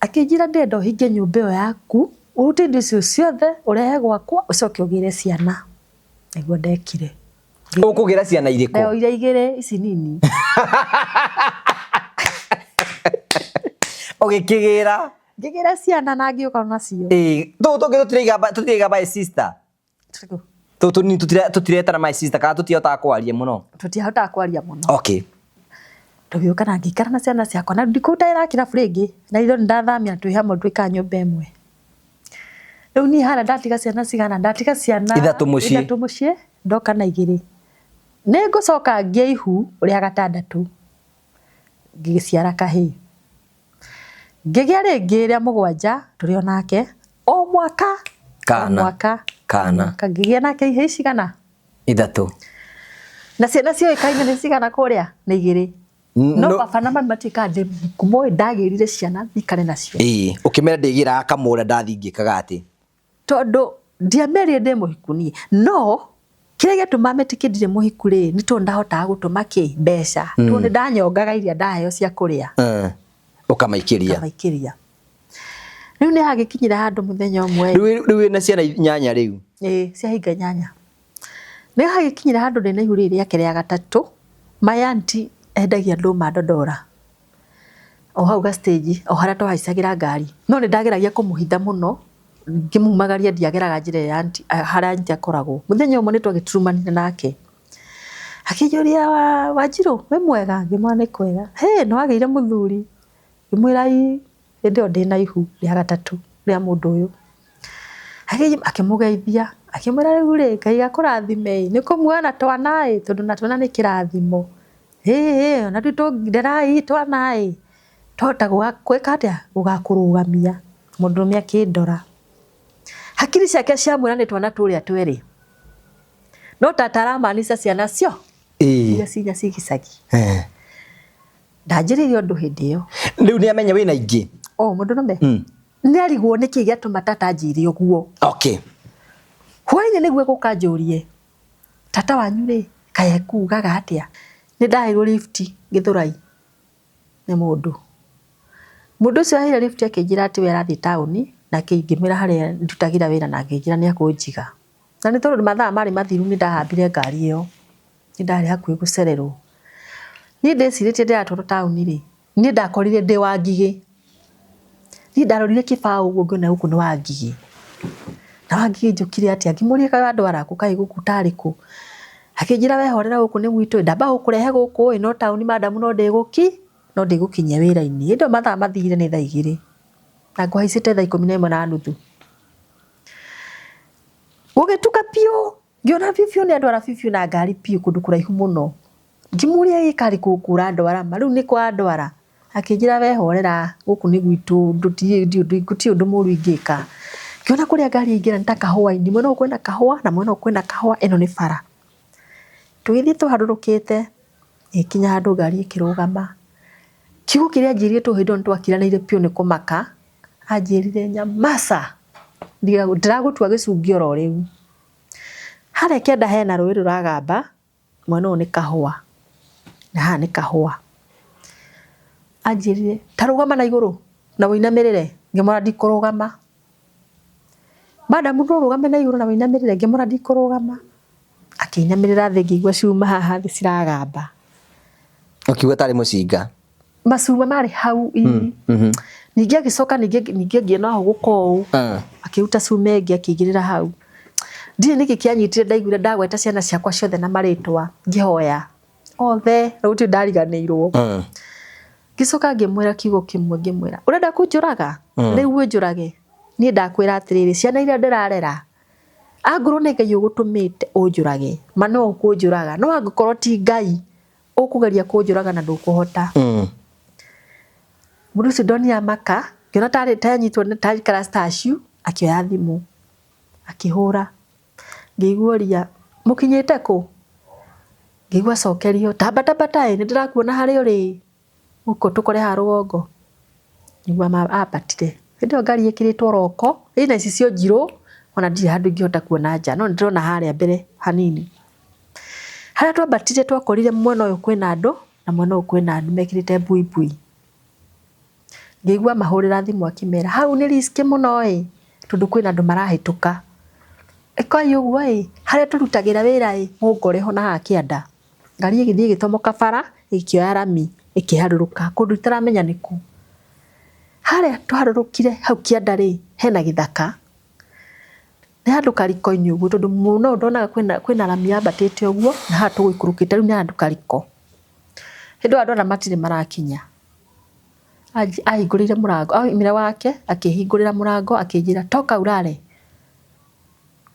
Akĩnjĩra ndĩrenda ũhinge nyũmba ĩyo yaku, ũrute indo icio ciothe ũrehe gwakwa ũcoke ũgĩre ciana. Nĩguo ndekire. Ũkũgĩra ciana irĩkũ? Ndoire igĩrĩ ici nini. Ũgĩkĩgĩra? Ngĩgĩra ciana na ngĩũka nacio. Ĩĩ, tũtũ tũngĩ tũtiraiga my sister. Tũtũ tũnini tũtiretana my sister kana tũtihotaga kwaria mũno. Tũtihotaga kwaria mũno. Okay. Tũgĩũka na ngĩikara na ciana ciakwa na ndikũrutagĩra kĩrabu rĩngĩ na ithuĩ nĩndathamia twĩ hamwe twĩkaga nyũmba ĩmwe. Rĩu niĩ harĩa ndatiga ciana cigana? Ndatiga ciana ithatũ mũciĩ. Ithatũ mũciĩ ndoka na igĩrĩ. Nĩngũcoka ngĩe ihu rĩa gatandatũ ngĩciara kahĩĩ. Ngĩgĩa rĩngĩ rĩa mũgwanja tũrĩ o nake o mwaka Kana. O mwaka Kana. Mwaka. Ngĩgĩa nake ihĩĩ cigana? Ithatũ. Na ciana cioĩkaine nĩ cigana kũrĩa? Nĩ igĩrĩ. No baba na mami matiĩkaga ndĩ mũhiku moĩ ndagĩrire ciana ikare nacio. Ĩĩ, ũkĩmera ndĩgĩraga kamũra ndathiĩ ngĩkaga atĩ. Tondũ ndiamerire ndĩ mũhiku niĩ. No kĩrĩa gĩatũmaga metĩkie ndirĩ mũhiku rĩ, nĩ tondũ ndahotaga gũtũma kĩ? Mbeca. Tondũ nĩ ndanyongaga iria ndaheo cia kũrĩa. Ũkamaikĩria. Ngamaikĩria. Rĩu nĩ hagĩkinyire handũ mũthenya ũmwe. Rĩu wĩna ciana nyanya rĩu? Ĩĩ, ciahinga nyanya. Nĩ hagĩkinyire handũ ndĩna ihu rĩrĩ rĩake rĩa gatatũ, my auntie endagia ndũma ndondora. O hau ga stage, o harĩa twahaicagĩra ngari. No nĩ ndageragia kũmũhitha mũno, ngĩmumagaria ndiageraga njĩra ĩrĩa auntie, harĩa auntie akoragwo. Mũthenya ũmwe nĩ twagĩturumanire nake. Akĩnjũria Wanjirũ wĩ mwega? Ngĩmwĩra nĩ kwega. Hĩ nĩ wagĩire mũthuri? Ngĩmwĩra ĩĩ, hĩndĩ ĩyo ndĩna ihu rĩa gatatũ rĩa mũndũ ũyũ. Akĩmũgeithia, akĩmwĩra rĩu rĩ, Ngai akũrathime ĩ, nĩ kũmuona na twana ĩ, tondũ na twana nĩ kĩrathimo. Ĩĩ ona nderai twana ĩ, twahota gwĩka atĩa, gũgakũrũgamia. Mũndũrũme akĩndora, hakiri ciake ciamwĩra nĩ twana tũrĩa twerĩ, no tata aramaanica ciana cio iria cinya ci gĩcagi. Ndanjĩrĩire ũndũ hĩndĩ ĩyo. Rĩu nĩ amenya wĩna ingĩ? Oh, mũndũrũme? Nĩ arigwo nĩkĩ gĩatũma tata anjĩre ũguo. Okay. Hwainĩ nĩguo egũka anjũrie, tata wanyu rĩ, kaĩ ekugaga atĩa? Nĩ ndaheirwo lift Gĩthũrai nĩ mũndũ. Mũndũ ũcio aheire lift akĩnjĩra atĩ we arathiĩ taũni na ngĩmwĩra harĩa ndutagĩra wĩra na akĩnjĩra nĩ ekũnjiga. Na nĩ tondũ mathaa marĩ mathiru nĩ ndahambire ngari ĩyo. Nĩ ndarĩ hakuhĩ gũcererwo. Niĩ ndĩcirĩtie ndĩratwarwo taũni rĩ, niĩ ndakorire ndĩ Wangigĩ. Niĩ ndarorire kĩbaũ ũguo ngĩona gũkũ nĩ Wangigĩ. Na Wangigĩ njũkire atĩa? Ngĩmũria kaĩ wandwara kũ kaĩ gũkũ tarĩ kũ? Akĩnjĩra we horera gũkũ nĩ gwitũ ĩ, ndamba gũkũrehe gũkũ ĩ, no taũni madam no no ndĩgũkinyia wĩra-inĩ. Hĩndĩ ĩyo mathaa mathire nĩ thaa igĩrĩ na ngũhaicĩte thaa ikũmi na ĩmwe na nuthu. Gũgĩtuka biũ. Ngĩona biũ biũ nĩ andwara biũ biũ na ngari biũ kũndũ kũraihu mũno. Ngĩmũria ĩ karĩ kũ ũrandwara ma rĩu nĩkũ wandwara? Akĩnjĩra we horera gũkũ nĩ gwitũ gũtirĩ ũndũ mũru ingĩka. Ngĩona kũrĩa ngari yaingĩra nĩ ta kahũa-inĩ, mwena ũyũ kwĩna kahũa na mwena ũyũ kwĩna kahũa, ĩno nĩ bara. Tũgĩthiĩ tũharũrũkĩte ĩgĩkinya handũ ngari ĩkĩrũgama. Kiugo kĩrĩa anjĩrire tondũ hĩndĩ ĩyo nĩ twakiranĩire biũ nĩ kũmaka, anjĩrire nyamaca ndĩragũtua gĩcungi oro rĩu. Harĩa kĩanda hena rũĩ rũragamba, mwena ũyũ nĩ kahũa, na haha nĩ kahũa. Anjĩrire, ta rũgama na igũrũ na ũinamĩrĩre, ngĩmwĩra ndikũrũgama. Madam ndũrũgame na igũrũ na ũinamĩrĩre, ngĩmwĩra ndikũrũgama. Akĩinamĩrĩra thĩ ngĩigua cuma haha thĩ ciragamba. Ũkiuga tarĩ mũcinga. Macuma marĩ hau ii mm -hmm. Ningĩ agĩcoka ningĩ ningĩ ngĩona hũgũka ũũ akĩruta cuma ĩngĩ akĩigĩrĩra hau. Ndirĩ nĩkĩ kĩanyitire ndaiguire ndagweta ciana ciakwa ciothe na marĩtwa ngĩhoya othe na gũtirĩ ndariganĩirwo. Ngĩcoka ngĩmwĩra kiugo kĩmwe ngĩmwĩra ũrenda kũnjũraga rĩu ũnjũrage niĩ ndakwĩra atĩrĩrĩ ciana iria ndĩrarera angorwo nĩ Ngai ũgũtũmĩte ũnjũrage ma no ũkũnjũraga no angĩkorwo ti Ngai ũkũgeria kũnjũraga na ndũkũhota. Mũndũ ũcio ndonire amaka, ngĩona tarĩ tanyitwo taikara statue, akĩoya thimũ, akĩhũra. Ngĩigua oria, mũkinyĩte kũ? Ngĩigua acokerio, tambata ambata ĩ, nĩ ndĩrakuona harĩa ũrĩ. Gũkũ tũkore haha rũgongo. Ngĩigua ambatire. Hĩndĩ ĩyo ngari ĩkĩrĩtwo roko, ĩna icicio njirũ, ona ndirĩ handũ ingĩhota kuona nja, no nĩ ndĩrona harĩa mbere hanini. Harĩa twambatire twakorire mwena ũyũ kwĩna andũ na mwena ũyũ kwĩna andũ mekĩrĩte buibui. Ngĩigua mahũrĩra thimũ akĩmera hau nĩ risk mũno ĩ, tondũ kwĩna andũ marahĩtũka. Ĩkai ũguo ĩ, harĩa tũrutagĩra wĩra ĩ, mũngore ho na haha kĩanda. Ngari ĩgĩthiĩ ĩgĩtomoka bara, ĩkĩoya rami, ĩkĩharũrũka kũndũ itaramenya nĩ kũ. Harĩa twaharũrũkire hau kĩanda rĩ, hena gĩthaka. Nĩ handũ kariko-inĩ ũguo tondũ mũno ndonaga kwĩna rami yambatĩte ũguo, na haha tũgũikũrũkĩte rĩu nĩ handũ kariko. Hĩndĩ ĩyo andũ arĩa matirĩ marakinya. Ahingũrĩire mũrango, aumire wake akĩhingũrĩra mũrango akĩnjĩra toka ulale.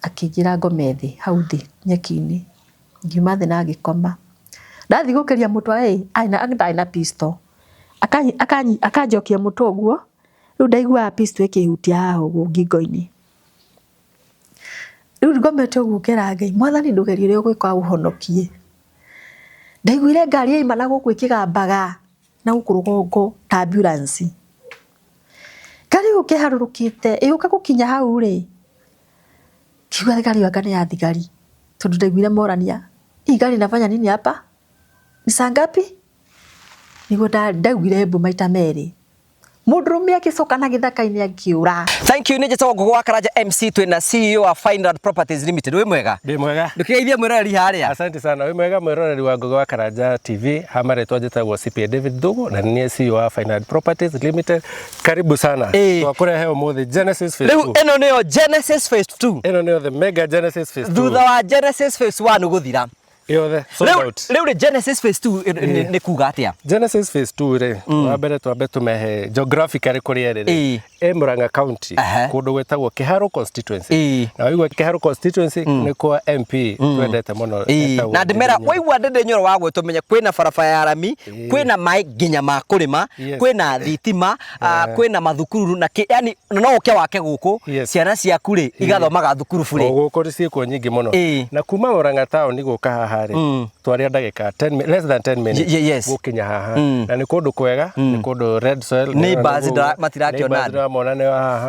Akĩnjĩra ngome thĩ hau thĩ nyeki-inĩ. Ngiuma thĩ na ngĩkoma. Ndathiĩ gũkĩria mũtwe ĩ, ndarĩ na pistol. Akanjokia mũtwe ũguo, rĩu ndaiguaga pistol ĩkĩhutia haha ũguo ngingo-inĩ. Rĩu ngomete ũguo ngera Ngai, Mwathani ndũgerie ũrĩa ũgwĩka ũhonokie. Ndaiguire ngari yauma na gũkũ ĩkĩgambaga na gũkũ rũgongo ta ambulance. Ngari ĩgũka ĩharũrũkĩte, ĩgĩũka gũkinya hau rĩ, ngiuga ngari ĩyo anga nĩ ya thigari, tondũ ndaiguire morania, hii gari inafanya nini hapa? Ni saa ngapi? Nĩguo ndaiguire mbu maita merĩ. Mũndũrũme agĩcoka na gĩthaka-inĩ akĩũra. Thank you, nĩ njĩtagwo Ngũgũ wa Karanja MC twĩna CEO wa Fineland Properties Limited. Wĩ mwega? Ndĩ mwega. Ndũkĩgeithie mwĩroreri harĩa. Asante sana. Wĩ mwega mwĩroreri wa Ngũgĩ wa Karanja TV. Ha marĩtwa njĩtagwo CPA David Thugu na nĩ niĩ CEO wa Fineland Properties Limited. Karibu sana. Ĩĩ. Twakũrehe ũmũthĩ Genesis Phase Rĩu 2. ĩno nĩyo Genesis Phase 2. Ĩno nĩyo the mega Genesis Phase 2. Thutha wa Genesis Phase 1 gũthira. Yothe sold Rĩu out. rĩu rĩ Genesis Phase 2 nĩ kuga atĩa? Genesis Phase 2 rĩ, wa mbere twambe tũmehe geographically kũrĩa ĩrĩ rĩ. Ĩ Murang'a County, kũndũ gwĩtagwo Kĩharũ constituency. Na waigua Kĩharũ constituency nĩ kwa MP twendete mũno etagwo Na ndĩmera Ndindi Nyoro. waigua Ndindi Nyoro wa gwĩtwo menye kwĩna barabara ya rami, kwĩna maĩ nginya ma kũrĩma, kwĩna thitima, kwĩna mathukuru na kĩ, yani na no ũke wake gũkũ, ciana ciaku rĩ igathomaga thukuru burĩ. O gũkũ ciĩkuo nyingĩ mũno. Na kuma Murang'a town gũka haha rĩ, twaria ndagĩka 10 less than 10 minutes gũkinya haha. Na nĩ kũndũ kwega, nĩ kũndũ red soil. Neighbors matirakĩona andũ. Nĩmaramona nĩ haha.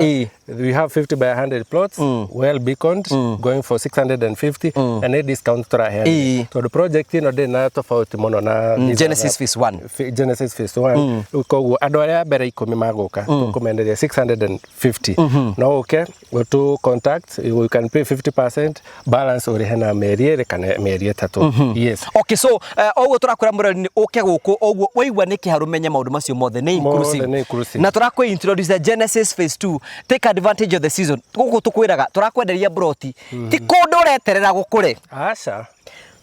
We have 50 by 100 plots, well beaconed, going for 650, na nĩ discount tũraheana. Tondũ project ĩno ndĩrĩ na tofauti mũno na these Genesis other Phase 1. Genesis Phase 1. Rĩu koguo andũ arĩa a mbere 10 magũka tũkũmenderia 650. No ũke ũtũ contact, you can pay 50% balance ũrĩhe na mĩeri 2 kana mĩeri 3. Yes. Okay, so oguo tũrakwĩra mũrori nĩ ũke gũkũ oguo waigua nĩ kĩharũ menye maũndũ macio mothe nĩ inclusive. Mothe nĩ inclusive. Na tũrakwĩ introduce Genesis Phase 2. Take advantage of the season. Gũkũ tũkwĩraga tũrakwenderia broti. Ti kũndũ ũreterera gũkũre. Aca.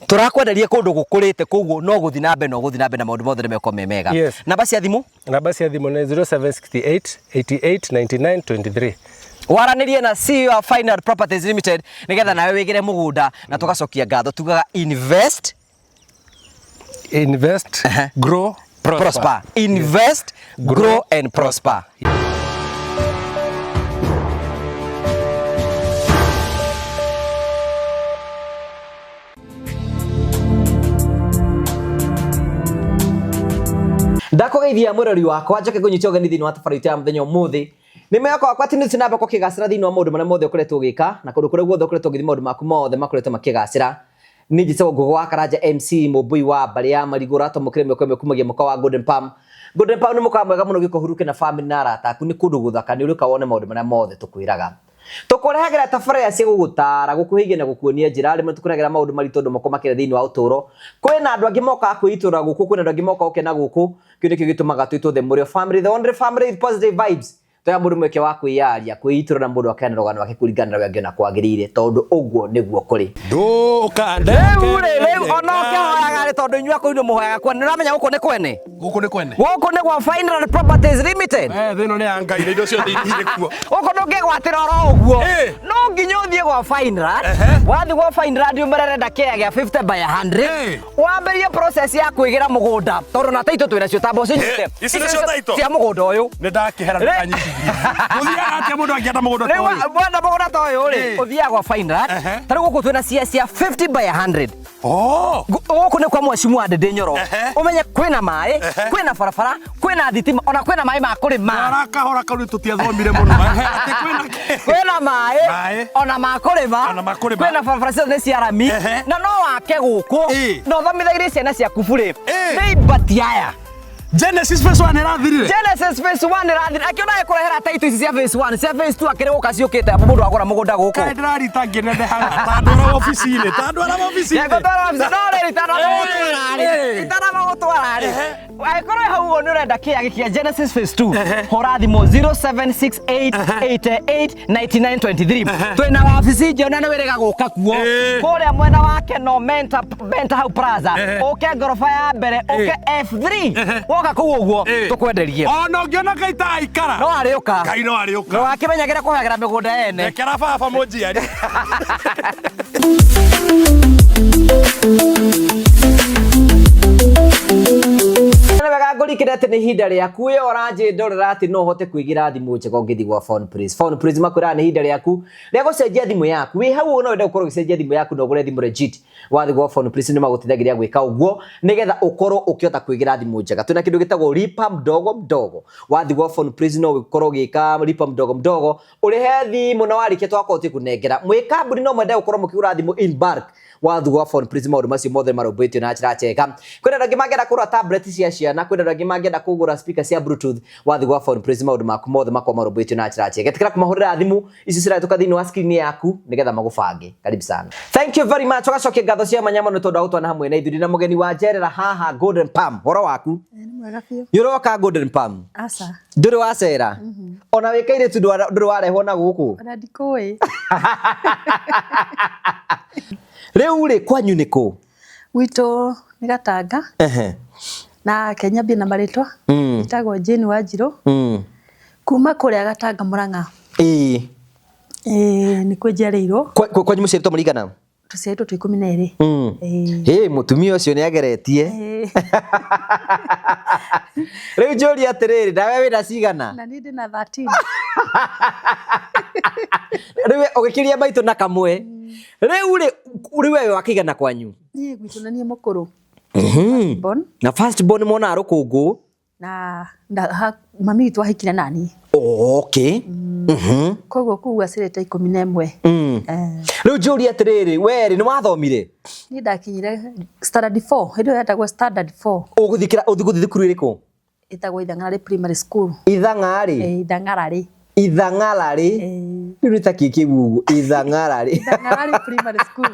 Tũrakwenderia kũndũ gũkũrĩte koguo no gũthiĩ na mbere no gũthiĩ na mbere na maũndũ mothe nĩ mekorwo me mega. Namba cia thimũ? Namba cia thimũ nĩ 0768 88 99 23. Waranĩrie na CEO wa Fineland Properties Limited nĩgetha nawe wĩgĩre mũgũnda na tũgacokia ngatho tugaga invest, Invest, grow, prosper. Prosper. Invest, grow and prosper. Ndakũgeithia mwĩrori wakwa njoke ngũnyite ũgeni thĩinĩ wa tabarĩra itũ ya mũthenya ũmũthĩ. Nĩ mwĩhoko wakwa atĩ nĩ namba kũkĩgacĩra thĩinĩ wa maũndũ marĩa mothe ũkoretwo ũgĩka na kũndũ kũrĩa guothe ũkoretwo ũgĩthiĩ maũndũ maku mothe makoretwo makĩgacĩra. Niĩ njĩtagwo Ngũgũ wa Karanja MC mũmbũi wa mbarĩ ya Marigũ ũratomokire mĩoko ĩmwe kumagia mũkawa wa Golden Palm. Golden Palm nĩ mũkawa mwega mũno gĩũka ũhurũke na family na arata aku, nĩ kũndũ gũthaka, nĩ ũrĩũka wone maũndũ marĩa mothe tũkwĩraga. Tũkũrehagĩra tabarĩra cia gũgũtara, gũkuhĩhĩria na gũkuonia njĩra, rĩmwe tũkũrehagĩra maũndũ maritũ andũ moko makĩria thĩinĩ wa ũtũũro. Kwĩna andũ angĩ mokaga kwĩitũrũra gũkũ, kwĩna andũ angĩ mokaga gũkena gũkũ, kĩu nĩkĩo gĩtũmaga twĩtwo the Mũrĩo family, the only family with positive vibes. Tũheaga mũndũ mweke wa kwĩyaria, kwĩitũrũra na mũndũ akaheana rũgano rwake kũringana na ũrĩa angĩona kwagĩrĩire, tondũ ũguo nĩguo kũrĩ. Rĩu rĩ, rĩu ona ũkĩhoyaga rĩ, tondũ inyuĩ akũrũ mũhoyaga kwene, nĩ ũramenya gũkũ nĩ kwene? Gũkũ nĩ kwene. Gũkũ nĩ gwa Fineland Properties Limited. Thĩ ĩno nĩ ya Ngai na indo ciothe irĩ kuo. Gũkũ ndũngĩgwatĩra oro ũguo. No nginya ũthiĩ gwa Fineland. Wathiĩ gwa Fineland ũmere ũrenda kĩea gĩa 50 by 100. Wambĩrĩrie process ya kwĩgĩra mũgũnda tondũ na taitũ twĩna cio ta mboco nyite. Ici nĩcio taitũ? Cia mũgũnda ũyũ. Nĩ ndakĩhera ndũkanyitithie. Ũthiaga atĩa mũndũ angĩenda mũgũnda ta Rĩu ũyũ? wenda mũgũnda ta ũyũ rĩ, ũthiaga gwa Fineland. Ta rĩu gũkũ twĩna cia 50 by 100. Gũkũ nĩ kwa Mheshimiwa Ndindi Nyoro. Ũmenye kwĩna maĩ, kwĩna barabara, kwĩna thitima, ona kwĩna maĩ ma kũrĩma. Twara kahora kau nĩ tũtiathomire mũno. Atĩ kwĩna kĩ? Kwĩna maĩ, Maĩ. ona ma kũrĩma. Ona ma kũrĩma. Kwĩna barabara ciothe nĩ cia rami. Na no wake gũkũ. Na ũthomithagĩrie ciana ciaku burĩ. Nĩ ibati aya. Genesis phase 1 ĩrathirire. Genesis phase 1 ĩrathira akĩona ĩkũrehera title ici cia phase 1 cia phase 2 akĩrĩ gũka ciũkĩte apo mũndũ agũra mũgũnda gũkũ. Kaĩ ndĩrarita ngĩnenehaga ta ndwara obici-inĩ, ta ndwara obici-inĩ. Ngũtwara obici no rĩrĩ itanamagũtwara rĩ, itanamagũtwara rĩ, angĩkorwo hau ũguo nĩ ũrenda kĩage kĩa Genesis phase 2, hũra thimũ 0768889923. Twĩna wabici njega na nĩ wĩrĩga gũka kuo kũrĩa mwena wa Keno Menta, Menta hau Plaza, ũke ngoroba ya mbere, ũke F3, woka kũu ũguo tũkwenderie. Ona ũngĩona Ngai ta aikara. No arĩũka. Ngai no arĩũka. No akĩmenyagĩra kũhagĩra mĩgũnda ene. Rekera baba mũnjiari. Nĩ wega ngũrikĩre atĩ nĩ ihinda rĩaku we ũranjĩndorera atĩ no ũhote kwĩgĩra thimũ njega ũngĩthiĩ gwa Phone Praise. Phone Praise makwĩraga nĩ ihinda rĩaku rĩa gũcenjia thimũ yaku. Wĩ hau ũguo no wende gũkorwo ũgĩcenjia thimũ yaku na ũgũre thimũ legit. Wathiĩ gwa Phone Praise nĩ magũteithagĩrĩria gwĩka ũguo nĩgetha ũkorwo ũkĩhota kwĩgĩra thimũ njega. Twĩna kĩndũ gĩtagwo lipa mdogo mdogo. Wathiĩ gwa Phone Praise no ũkorwo ũgĩka lipa mdogo mdogo, ũrĩhe thimũ na warĩkia twakorwo tũkũnengera. Mwĩ kambuni no mwende gũkorwo mũkĩgũra thimũ in bulk, wathiĩ gwa Phone Praise maũndũ macio mothe marũmbũĩtio na njĩra njega. Kwĩna andũ angĩ mangĩenda kũgũra tablet cia ciana, kwĩna andũ angĩ mangĩenda kũgũra speaker cia bluetooth, wathiĩ gwa Phone Praise maũndũ maku mothe makorwo marũmbũĩtio na njĩra njega. Ĩtĩkĩra kũmahũrĩra thimũ icio cirahĩtũka thĩinĩ wa screen yaku nĩgetha magũbange. Karibu sana. Thank you very much. Ũgacokia ngatho cia mwanya mũno tondũ wa gũtwana hamwe na ithuĩ. Ndĩ na mũgeni wa njerera haha Golden Palm. Ũhoro waku? Nĩ mwega biũ. Nĩ ũroka Golden Palm? Aca. Ndũrĩ wacera? Ona wĩ kairĩtu ndũrĩ warehwo na gũkũ? Ona ndikũĩ. Rĩu rĩ, kwanyu nĩ kũ? Gwitũ nĩ Gatanga. Na Kenya mbie na marĩtwa. Njĩtagwo Jane Wanjirũ. Kuma kũrĩa Gatanga Mũrang'a. Ĩĩ. Ĩĩ, nĩkuo njiarĩirwo. Kwanyu mũciarĩtwo mũrĩ aigana? Tũciarĩtwo twĩ 12. Ĩĩ. Hĩ, mũtumia ũcio nĩ ageretie. Ĩĩ. Rĩu njũrie atĩrĩrĩ, nawe wĩna cigana? Na niĩ ndĩna 13. Rĩu ũgĩkĩria maitũ na kamwe. Rĩu rĩ, rĩu we wa kĩigana kwanyu? Niĩ gwitũ na niĩ mũkũrũ. Born. Na first born monaga rũkũngũ. Na mami witũ ahikire naniĩ. Okay. Koguo kũu aciarĩte 11. Rĩu njũrie atĩrĩrĩ, we rĩ, nĩ wathomire? Niĩ ndakinyire standard 4, hĩndĩ ĩyo yetagwo standard 4. Ũgũthiĩ ũgũthiĩ thukuru ĩrĩkũ? Ĩtagwo Ithang'ararĩ Primary School. Ithang'arĩ? Ithang'ararĩ. Ithang'ararĩ? Rĩu nĩ ta kĩ kĩu ũguo? Ithang'ararĩ. Ithang'ararĩ Primary School.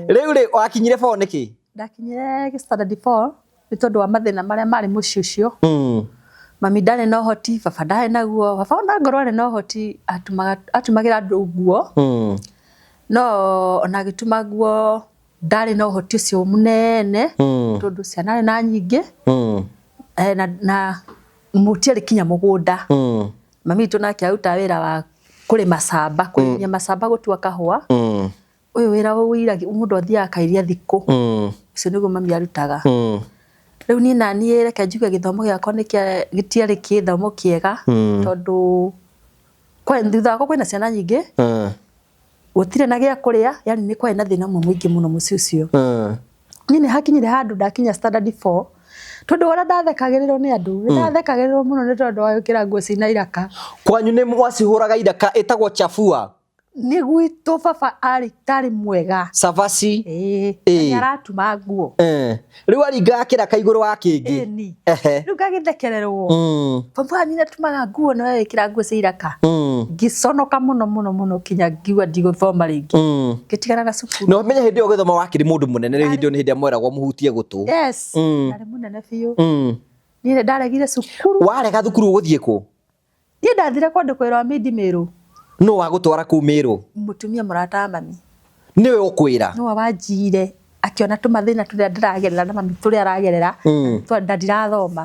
Rĩu rĩ, wakinyire 4 nĩkĩ? Ndakinyire standard 4 nĩ tondũ wa mathĩna marĩa marĩ mũciĩ ũcio. Mami ndarĩ na ũhoti, baba ndarĩ naguo. Baba ona ngorwo arĩ na ũhoti, atumagĩra andũ nguo. No ona agĩtuma nguo ndarĩ na ũhoti ũcio mũnene, tondũ ciana arĩ na nyingĩ. Na mũtiarĩ kinya mũgũnda. Mami witũ nake arutaga wĩra wa kũrĩma camba, kũrĩmia macamba gũtua kahũa. Ũyũ wĩra ũiragia mũndũ athiaga akairia thikũ. Ũcio nĩguo mami arutaga. Rĩu niĩ na niĩ reke njuge gĩthomo gĩakwa gĩtiarĩ gĩthomo kĩega, tondũ thutha wakwa kwĩna ciana nyingĩ, gũtirĩ na gĩa kũrĩa, yani nĩ kwarĩ na thĩna mũingĩ mũno mũciĩ ũcio. Niĩ nĩ hakinyire handũ ndakinya standard 4, tondũ ũrĩa ndathekagĩrĩrwo nĩ andũ, nĩ ndathekagĩrĩrwo mũno nĩ tondũ wa gwĩkĩra nguo ciĩna iraka. Kwanyu nĩ mwacihũraga iraka ĩtagwo chafua? Nĩ gwitũ baba arĩ tarĩ mwega. Cabaci. Ĩĩ, nĩ aratuma nguo. Rĩu aringaga kĩraka igũrũ wa kĩngĩ. Ĩni. Rĩu ngagĩthekererwo. Baba wanyu nĩ atumaga nguo na we wĩkĩra nguo cia iraka. Ngĩconoka mũno mũno mũno kinya ngiuga ndigũthoma rĩngĩ. Ngĩtigana na cukuru. Na ũmenye hĩndĩ ĩyo ũgĩthoma wakĩrĩ mũndũ mũnene, rĩu hĩndĩ ĩyo nĩ hĩndĩ ĩrĩa mweragwo mũhutie gũtũ. Yes. Ndarĩ mũnene biũ. Niĩ nĩ ndaregire cukuru. Warega thukuru ũgũthiĩ kũ? Niĩ ndathire kwandĩkwo wĩra wa maid Mĩrũ. Nũ wagũtwara kũu Mĩrũ? Mũtumia mũrata wa mami. Nĩwe ũkwĩra? Nĩwe wanjiire akiona tũmathĩna tũrĩa ndĩragerera na mami tũrĩa aragerera, na ndirathoma.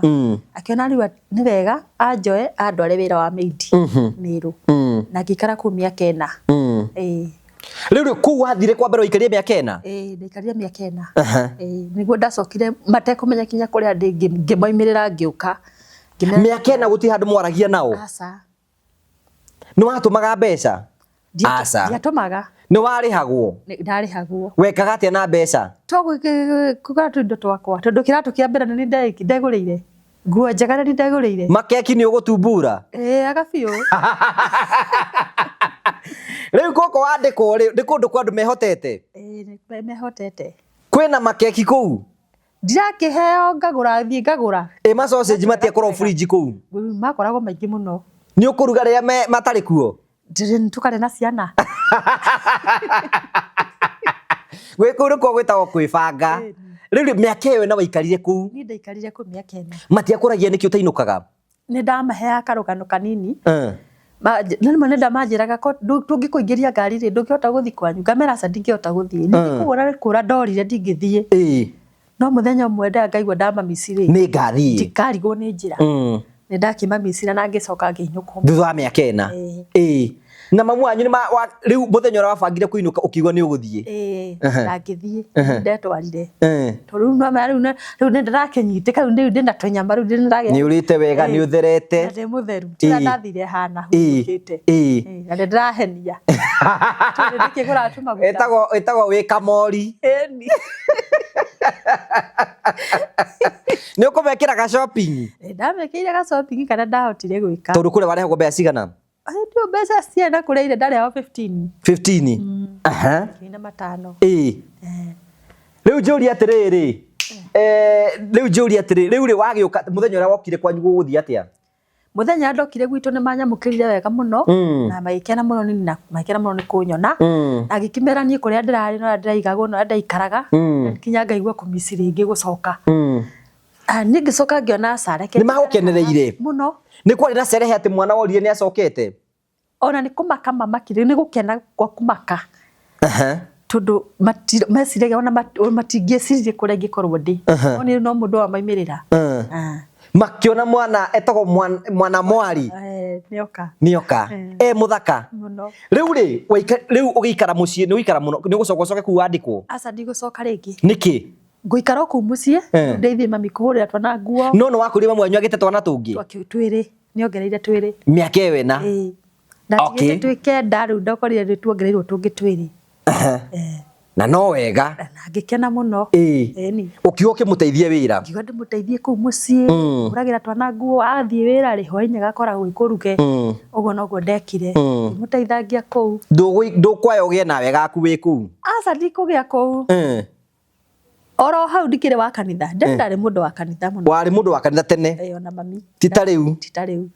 Akiona rĩu nĩ wega anjoe andware wĩra wa maid Mĩrũ. Na ngĩikara kũu mĩaka 4. Ĩĩ. Rĩu rĩ, kũu wathire kwa mbere waikarire mĩaka 4? Ĩĩ, ndaikarire mĩaka 4. Ĩĩ, nĩguo ndacokire matekũmenya kinya kũrĩa ndĩ, ngĩmoimĩrĩra ngĩũka. Ngĩmera Mĩaka 4 gũtirĩ handũ mwaragia nao? Aca. Nĩ watũmaga mbeca? Aca. Ndiatũmaga. Nĩ warĩhagwo? Ndarĩhagwo. Wekaga atĩa na mbeca? To kũgũra tũindo twakwa, tondũ kĩratũ kĩa mbere nĩ ndegũrĩire. Nguo njega nĩ ndegũrĩire. Makeki nĩ ũgũtumbura? Ĩĩ, aga biũ. Rĩu gũkũ wandĩkwo rĩ, nĩ kũndũ kwa andũ mehotete? Ĩĩ, nĩ mehotete. Kwĩna makeki kũu? Ndirakĩheo ngagũra thiĩ ngagũra. Ĩ ma sausage matiakorwo fridge kũu? Makoragwo maingĩ mũno. Nĩ ũkũruga rĩrĩa matarĩ kuo? Ndĩrĩ tũkarĩ na ciana. Gwĩ kũu nĩkuo gwĩtagwo kwĩbanga. Rĩu rĩ, mĩaka ĩyo ĩna waikarire kũu? Niĩ ndaikarire kũu mĩaka ĩna. Matiakũragia nĩkĩ ũtainũkaga? Nĩ ndamaheaga karũgano kanini. Na rĩmwe nĩ ndamanjĩraga ko tũngĩkũingĩria ngari rĩ, ndũngĩhota gũthiĩ kwanyu. Ngamera aca ndingĩhota gũthiĩ. Ningĩ kũra nĩ kũra ndorire ndingĩthiĩ. No mũthenya ũmwe ngaigua ndamamici rĩ, Nĩ ngathiĩ. Ndikarigwo nĩ njĩra. Nĩ ndakĩmamicira na ngĩcoka ngĩinũka. Thutha wa mĩaka ĩna. Na mamu wanyu rĩu mũthenya ũrĩa wabangire kũinũka ũkiuga nĩ ũgũthiĩ? Na ngĩthiĩ, ndetwarire. Tondũ rĩu no rĩu rĩu nĩ ndĩrakĩnyitĩka, rĩu rĩu ndĩna tũnyama, rĩu ndĩragĩa. Nĩ ũrĩte wega, nĩ ũtherete. Na ndĩ mũtheru. Tiga ndathire hana hurũkĩte. Na nĩ ndĩrahenia. Tondũ ndĩkĩgũraga tũmaguta. Ĩtagwo wĩ kamori. Ĩni. Nĩ ũkũmekĩra ga shopping? Ndamekĩire ga shopping kana ndahotire gwĩka. Tondũ kũrĩa warehagwo mbeca cigana? Hĩndĩ ĩyo mbeca ciana kũrĩa ire ndarehagwo 15. 15? Ngiri na matano. Rĩu njũrie atĩrĩrĩ, rĩu njũrie atĩrĩrĩ, rĩu rĩ wagĩũka mũthenya ũrĩa wokire kwanyu gũgũthiĩ atĩa? Mũthenya ndokire gwitũ nĩ manyamũkĩrire wega mũno, na magĩkena mũno nĩ na magĩkena mũno nĩ kũnyona. Na ngĩkĩmera niĩ kũrĩa ndĩrarĩ na ũrĩa ndĩraigagwo na ũrĩa ndĩraikaraga, nginya ngaigua kũmici rĩngĩ gũcoka. Niĩ ngĩcoka ngĩona aca, reke Nĩ magũkenereire? Mũno. Nĩ kwarĩ na cerehe atĩ mwana worire nĩ acokete? Ona nĩ kũmaka mamakire, nĩ gũkena gwa kũmaka. Tondũ meciragia ona matingĩeciririe kũrĩa ingĩkorwo ndĩ. No niĩ no mũndũ wa maumĩrĩra. Makĩona mwana etagwo mwana mwari. Nĩoka. Nĩoka. Mũthaka. Mũno. Rĩu rĩ, rĩu ũgĩikara mũciĩ, nĩ ũgũikara mũno, nĩ ũgũcoka ũcoke kũu wandĩkwo? Aca, ndigũcoka rĩngĩ. Nĩkĩ? Ngũikara o kũu mũciĩ, ndeithie mami kũhũrĩra twana nguo. No nĩ wakwĩrire mami wanyu agĩte twana tũngĩ? Twĩrĩ, nĩongereire twĩrĩ. Mĩaka ĩyo ĩna? Ĩĩ. Ndatigĩte twĩ kenda, rĩu ndakorire nĩ tuongereirwo tũngĩ twĩrĩ. Na no wega. Na ngĩkena mũno. Ĩni. Ũkiuga ũkĩmũteithie wĩra? Ngiuga ndĩmũteithie kũu mũciĩ, kũhũragĩra twana nguo, athiĩ wĩra rĩ, hwaĩ-inĩ agakoragwo gwĩ kũruge. Ũguo noguo ndekire. Ngĩmũteithangia kũu. Ndũkwaya ũgĩe nawe gaku wĩ kũu? Aca, ndikũgĩa kũu. Oro hau ndikĩrĩ wa kanitha. Ndĩ ndarĩ mũndũ wa kanitha mũno. Warĩ mũndũ wa kanitha tene? Ĩĩ, ona mami. Ti ta rĩu? Ti ta rĩu.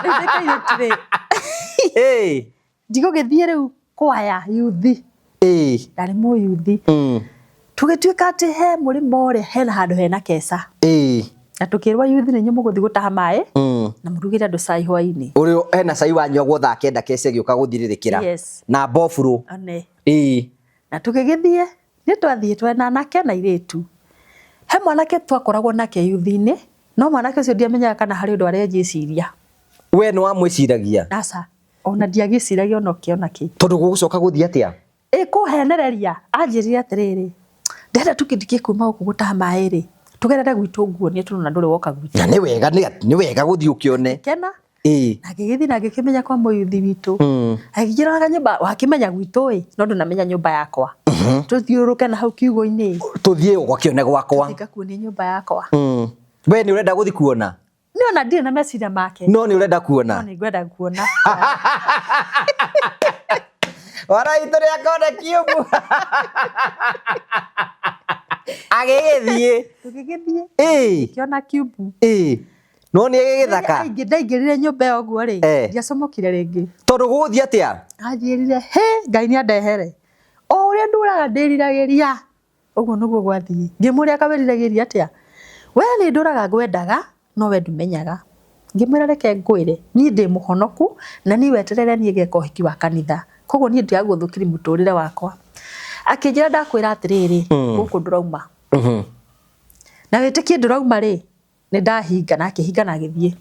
Rĩu ndĩ kairĩtu rĩ. Ndigũgĩthiĩ rĩu kwaya yuthi. Ndarĩ mũyuthi. Tũgĩtuĩka atĩ he mũrĩmo ũrĩa hena handũ hena keca. Na tũkĩrwo yuthi nĩ inyuĩ mũgũthiĩ gũtaha maĩ, na mũrugĩre andũ cai hwaĩ-inĩ. Ũrĩa hena cai wanyuagwo thaa kenda keca ĩgĩũka gũthirĩrĩkĩra. Yes. Na mbobũrũ. One. Na tũgĩgĩthiĩ, nĩ twathiĩ twena anake na airĩtu. He mwanake twakoragwo nake yuthi-inĩ, no mwanake ũcio ndiamenyaga kana harĩ ũndũ arenjĩciria. We nĩ wamwĩciragia? Aca. Ona ndiagĩciragia ona ũkĩ ona kĩ. Tondũ gũgũcoka gũthiĩ atĩa? Ĩ kũhenereria, anjĩrire atĩrĩrĩ, ndĩrenda tũkĩndĩkie kuma gũkũ gũtaha maĩ rĩ, tũgerere gwitũ nguonie tondũ na ndũrĩ woka gwitũ. Na nĩ wega, nĩ wega gũthiĩ ũkĩone. Kena. Na ngĩgĩthiĩ na ngĩkĩmenya kwa mũyuthi witũ. Agĩkĩra kanyũmba, wakĩmenya gwitũ ĩ, no ndũnamenya nyũmba yakwa. Tũthiũrũrũke na hau kiugũ-inĩ. Tũthiĩ ũgakĩone gwakwa. Tũthiĩ ngakuonie nyũmba yakwa. We nĩ ũrenda gũthiĩ kuona? Nĩ ona ndirĩ na meciria make. No nĩ ũrenda kuona? No nĩ ngwenda kuona. Ora itũ rĩa kona kiumbu. Agĩgĩthiĩ. Tũgĩgĩthiĩ. Ngĩona kiumbu. No nĩ agĩgĩthaka. Ndaingĩrire nyũmba ĩyo ũguo rĩ, ndiacomokire rĩngĩ. Tondũ gũgũthiĩ atĩa? Anjĩrire, he, Ngai nĩ andehere. O ũrĩa ndũraga ndĩriragĩria. Ũguo nĩguo gwathiĩ. Ngĩmũria akawĩriragĩria atĩa? We nĩ ndũraga ngwendaga, no we ndũmenyaga. Ngĩmwĩra reke ngwĩre, niĩ ndĩ mũhonoku na niĩ weterere niĩ ngeka ũhiki wa kanitha. Koguo niĩ ndiragũthũkĩria mũtũrĩre wakwa. Akĩnjĩra ndakwĩra atĩrĩrĩ, gũkũ ndũrauma. Na wĩtĩkie ndũrauma rĩ, nĩ ndahinga na akĩhinga na agĩthiĩ.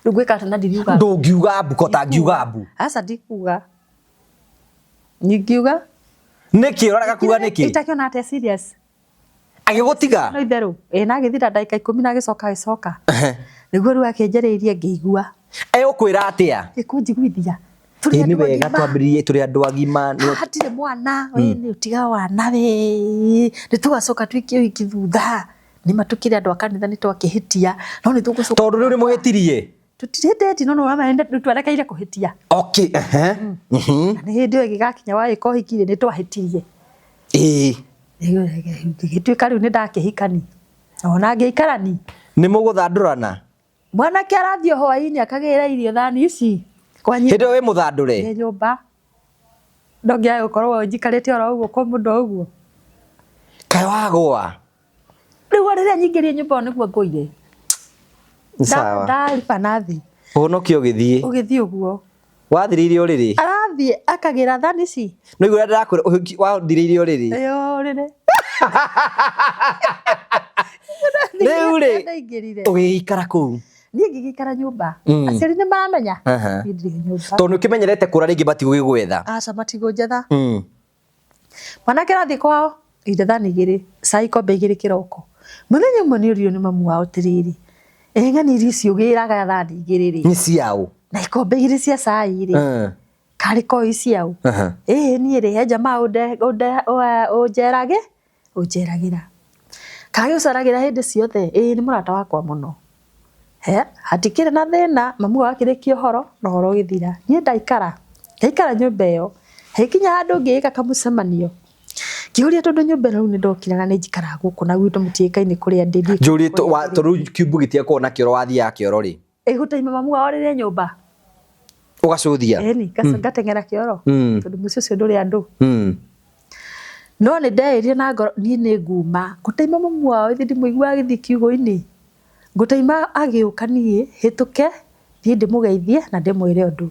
Rĩu ngwĩka atĩa na ndiriuga? Ndũngiuga mbu ko tangiuga mbu. Aca ndikuga. Ndingiuga. Nĩkĩ ũrarega kuga nĩkĩ? Itakiona atĩ serious. Agĩgũtiga? No itherũ. Ĩ na agĩthira ndagĩka 10 na agĩcoka agĩcoka. Nĩguo rĩu akĩnjarĩirie ngĩigua. Egũkwĩra atĩa? Ĩkũnjiguithia. Ĩ nĩ wega twambĩrĩrie tũrĩ andũ agima. Hatirĩ mwana, we nĩ ũtiga wana we. Nĩ tũgacoka twĩke ũhiki thutha. Nĩ ma tũkĩrĩ andũ a kanitha nĩ twakĩhĩtia. No nĩ tũgũcoka. Tondũ rĩu nĩ mũhĩtirie? Tũtirĩhĩtĩtie, no nĩ twerekeire kũhĩtia. Okay, Na nĩ hĩndĩ ĩyo ĩgĩgakinya wagĩka ũhiki rĩ, nĩ twahĩtirie. Ngĩgĩtuĩka rĩu nĩ ndakĩhikani ona ngĩikarani. Nĩ mũgũthandũrana? Mwanake arathiĩ o hwaĩ-inĩ akagĩra irio thani ici kwanyu. Hĩndĩ ĩyo wĩ mũthandũre? Ndĩ nyũmba. No nginya gũkorwo njikarĩte oro ũguo kwa mũndũ o ũguo. Kaĩ wagũa? Rĩu o rĩrĩa nyingĩrire nyũmba ĩyo nĩguo ngũire. Nĩ sawa. Ndariba nathi. Ũhonokio ũgĩthiĩ. Ũgĩthiĩ ũguo. Wathirĩire ũrĩrĩ? Arathiĩ akagĩra thani ici. No igua ũrĩa ndĩrakwĩra ũhiki wathirĩire ũrĩrĩ. Ĩyo ũrĩrĩ. Rĩu rĩ Ndaingĩrire. ũgĩgĩikara kũu. Niĩ ngĩgĩikara nyũmba. Aciari nĩ maramenya. Aha. Niĩ ndirĩ nyũmba. Tondũ nĩ ũkĩmenyerete kũra rĩngĩ matigũgĩgwetha. Aca matigũnjetha. Mwanake arathiĩ kwao ire thani igĩrĩ, cai ikombe igĩrĩ kĩroko. Mũthenya ũmwe nĩ oririo nĩ mamu wao atĩrĩrĩ, ĩ ng'ani irio ici ũgĩraga thani igĩrĩ rĩ? Nĩ ciaũ? Na ikombe igĩrĩ cia cai rĩ? Karĩ ko i ciaũ? Ĩĩ niĩ rĩ, he jamaa ũnjeragĩ, ũnjeragĩra. Kaĩ ũcaragĩra hĩndĩ ciothe? Ĩĩ nĩ mũrata wakwa mũno. He, hatikĩrĩ na thĩna, mamu wao akĩrĩkia ũhoro na ũhoro ũgĩthira. Niĩ ndaikara, ndaikara nyũmba ĩyo, hagĩkinya handũ ngĩĩka kamũcemanio. Ngĩũria tondũ nyũmba ĩno rĩu nĩ ndokire na nĩ njikaraga gũkũ na gwitũ mũtiĩkaine kũrĩa ndĩ. Njũrie tondũ rĩu kiumbu gĩtiakoragwo na kĩoro wathiaga kĩoro rĩ? Ĩgũtaima mamu wao rĩrĩa nyũmba. Ũgacũthia? Ĩni, ngateng'era kĩoro. Tondũ mũciĩ ũcio ndũrĩ andũ. No nĩ ndeĩrire na ngoro niĩ nĩ nguma. Ngũtaima mamu wao ithe ndimũiguaga agĩthiĩ kiugũ-inĩ. Ngũtaima agĩũka niĩ hĩtũke thiĩ ndĩmũgeithie na ndĩmwĩre ũndũ.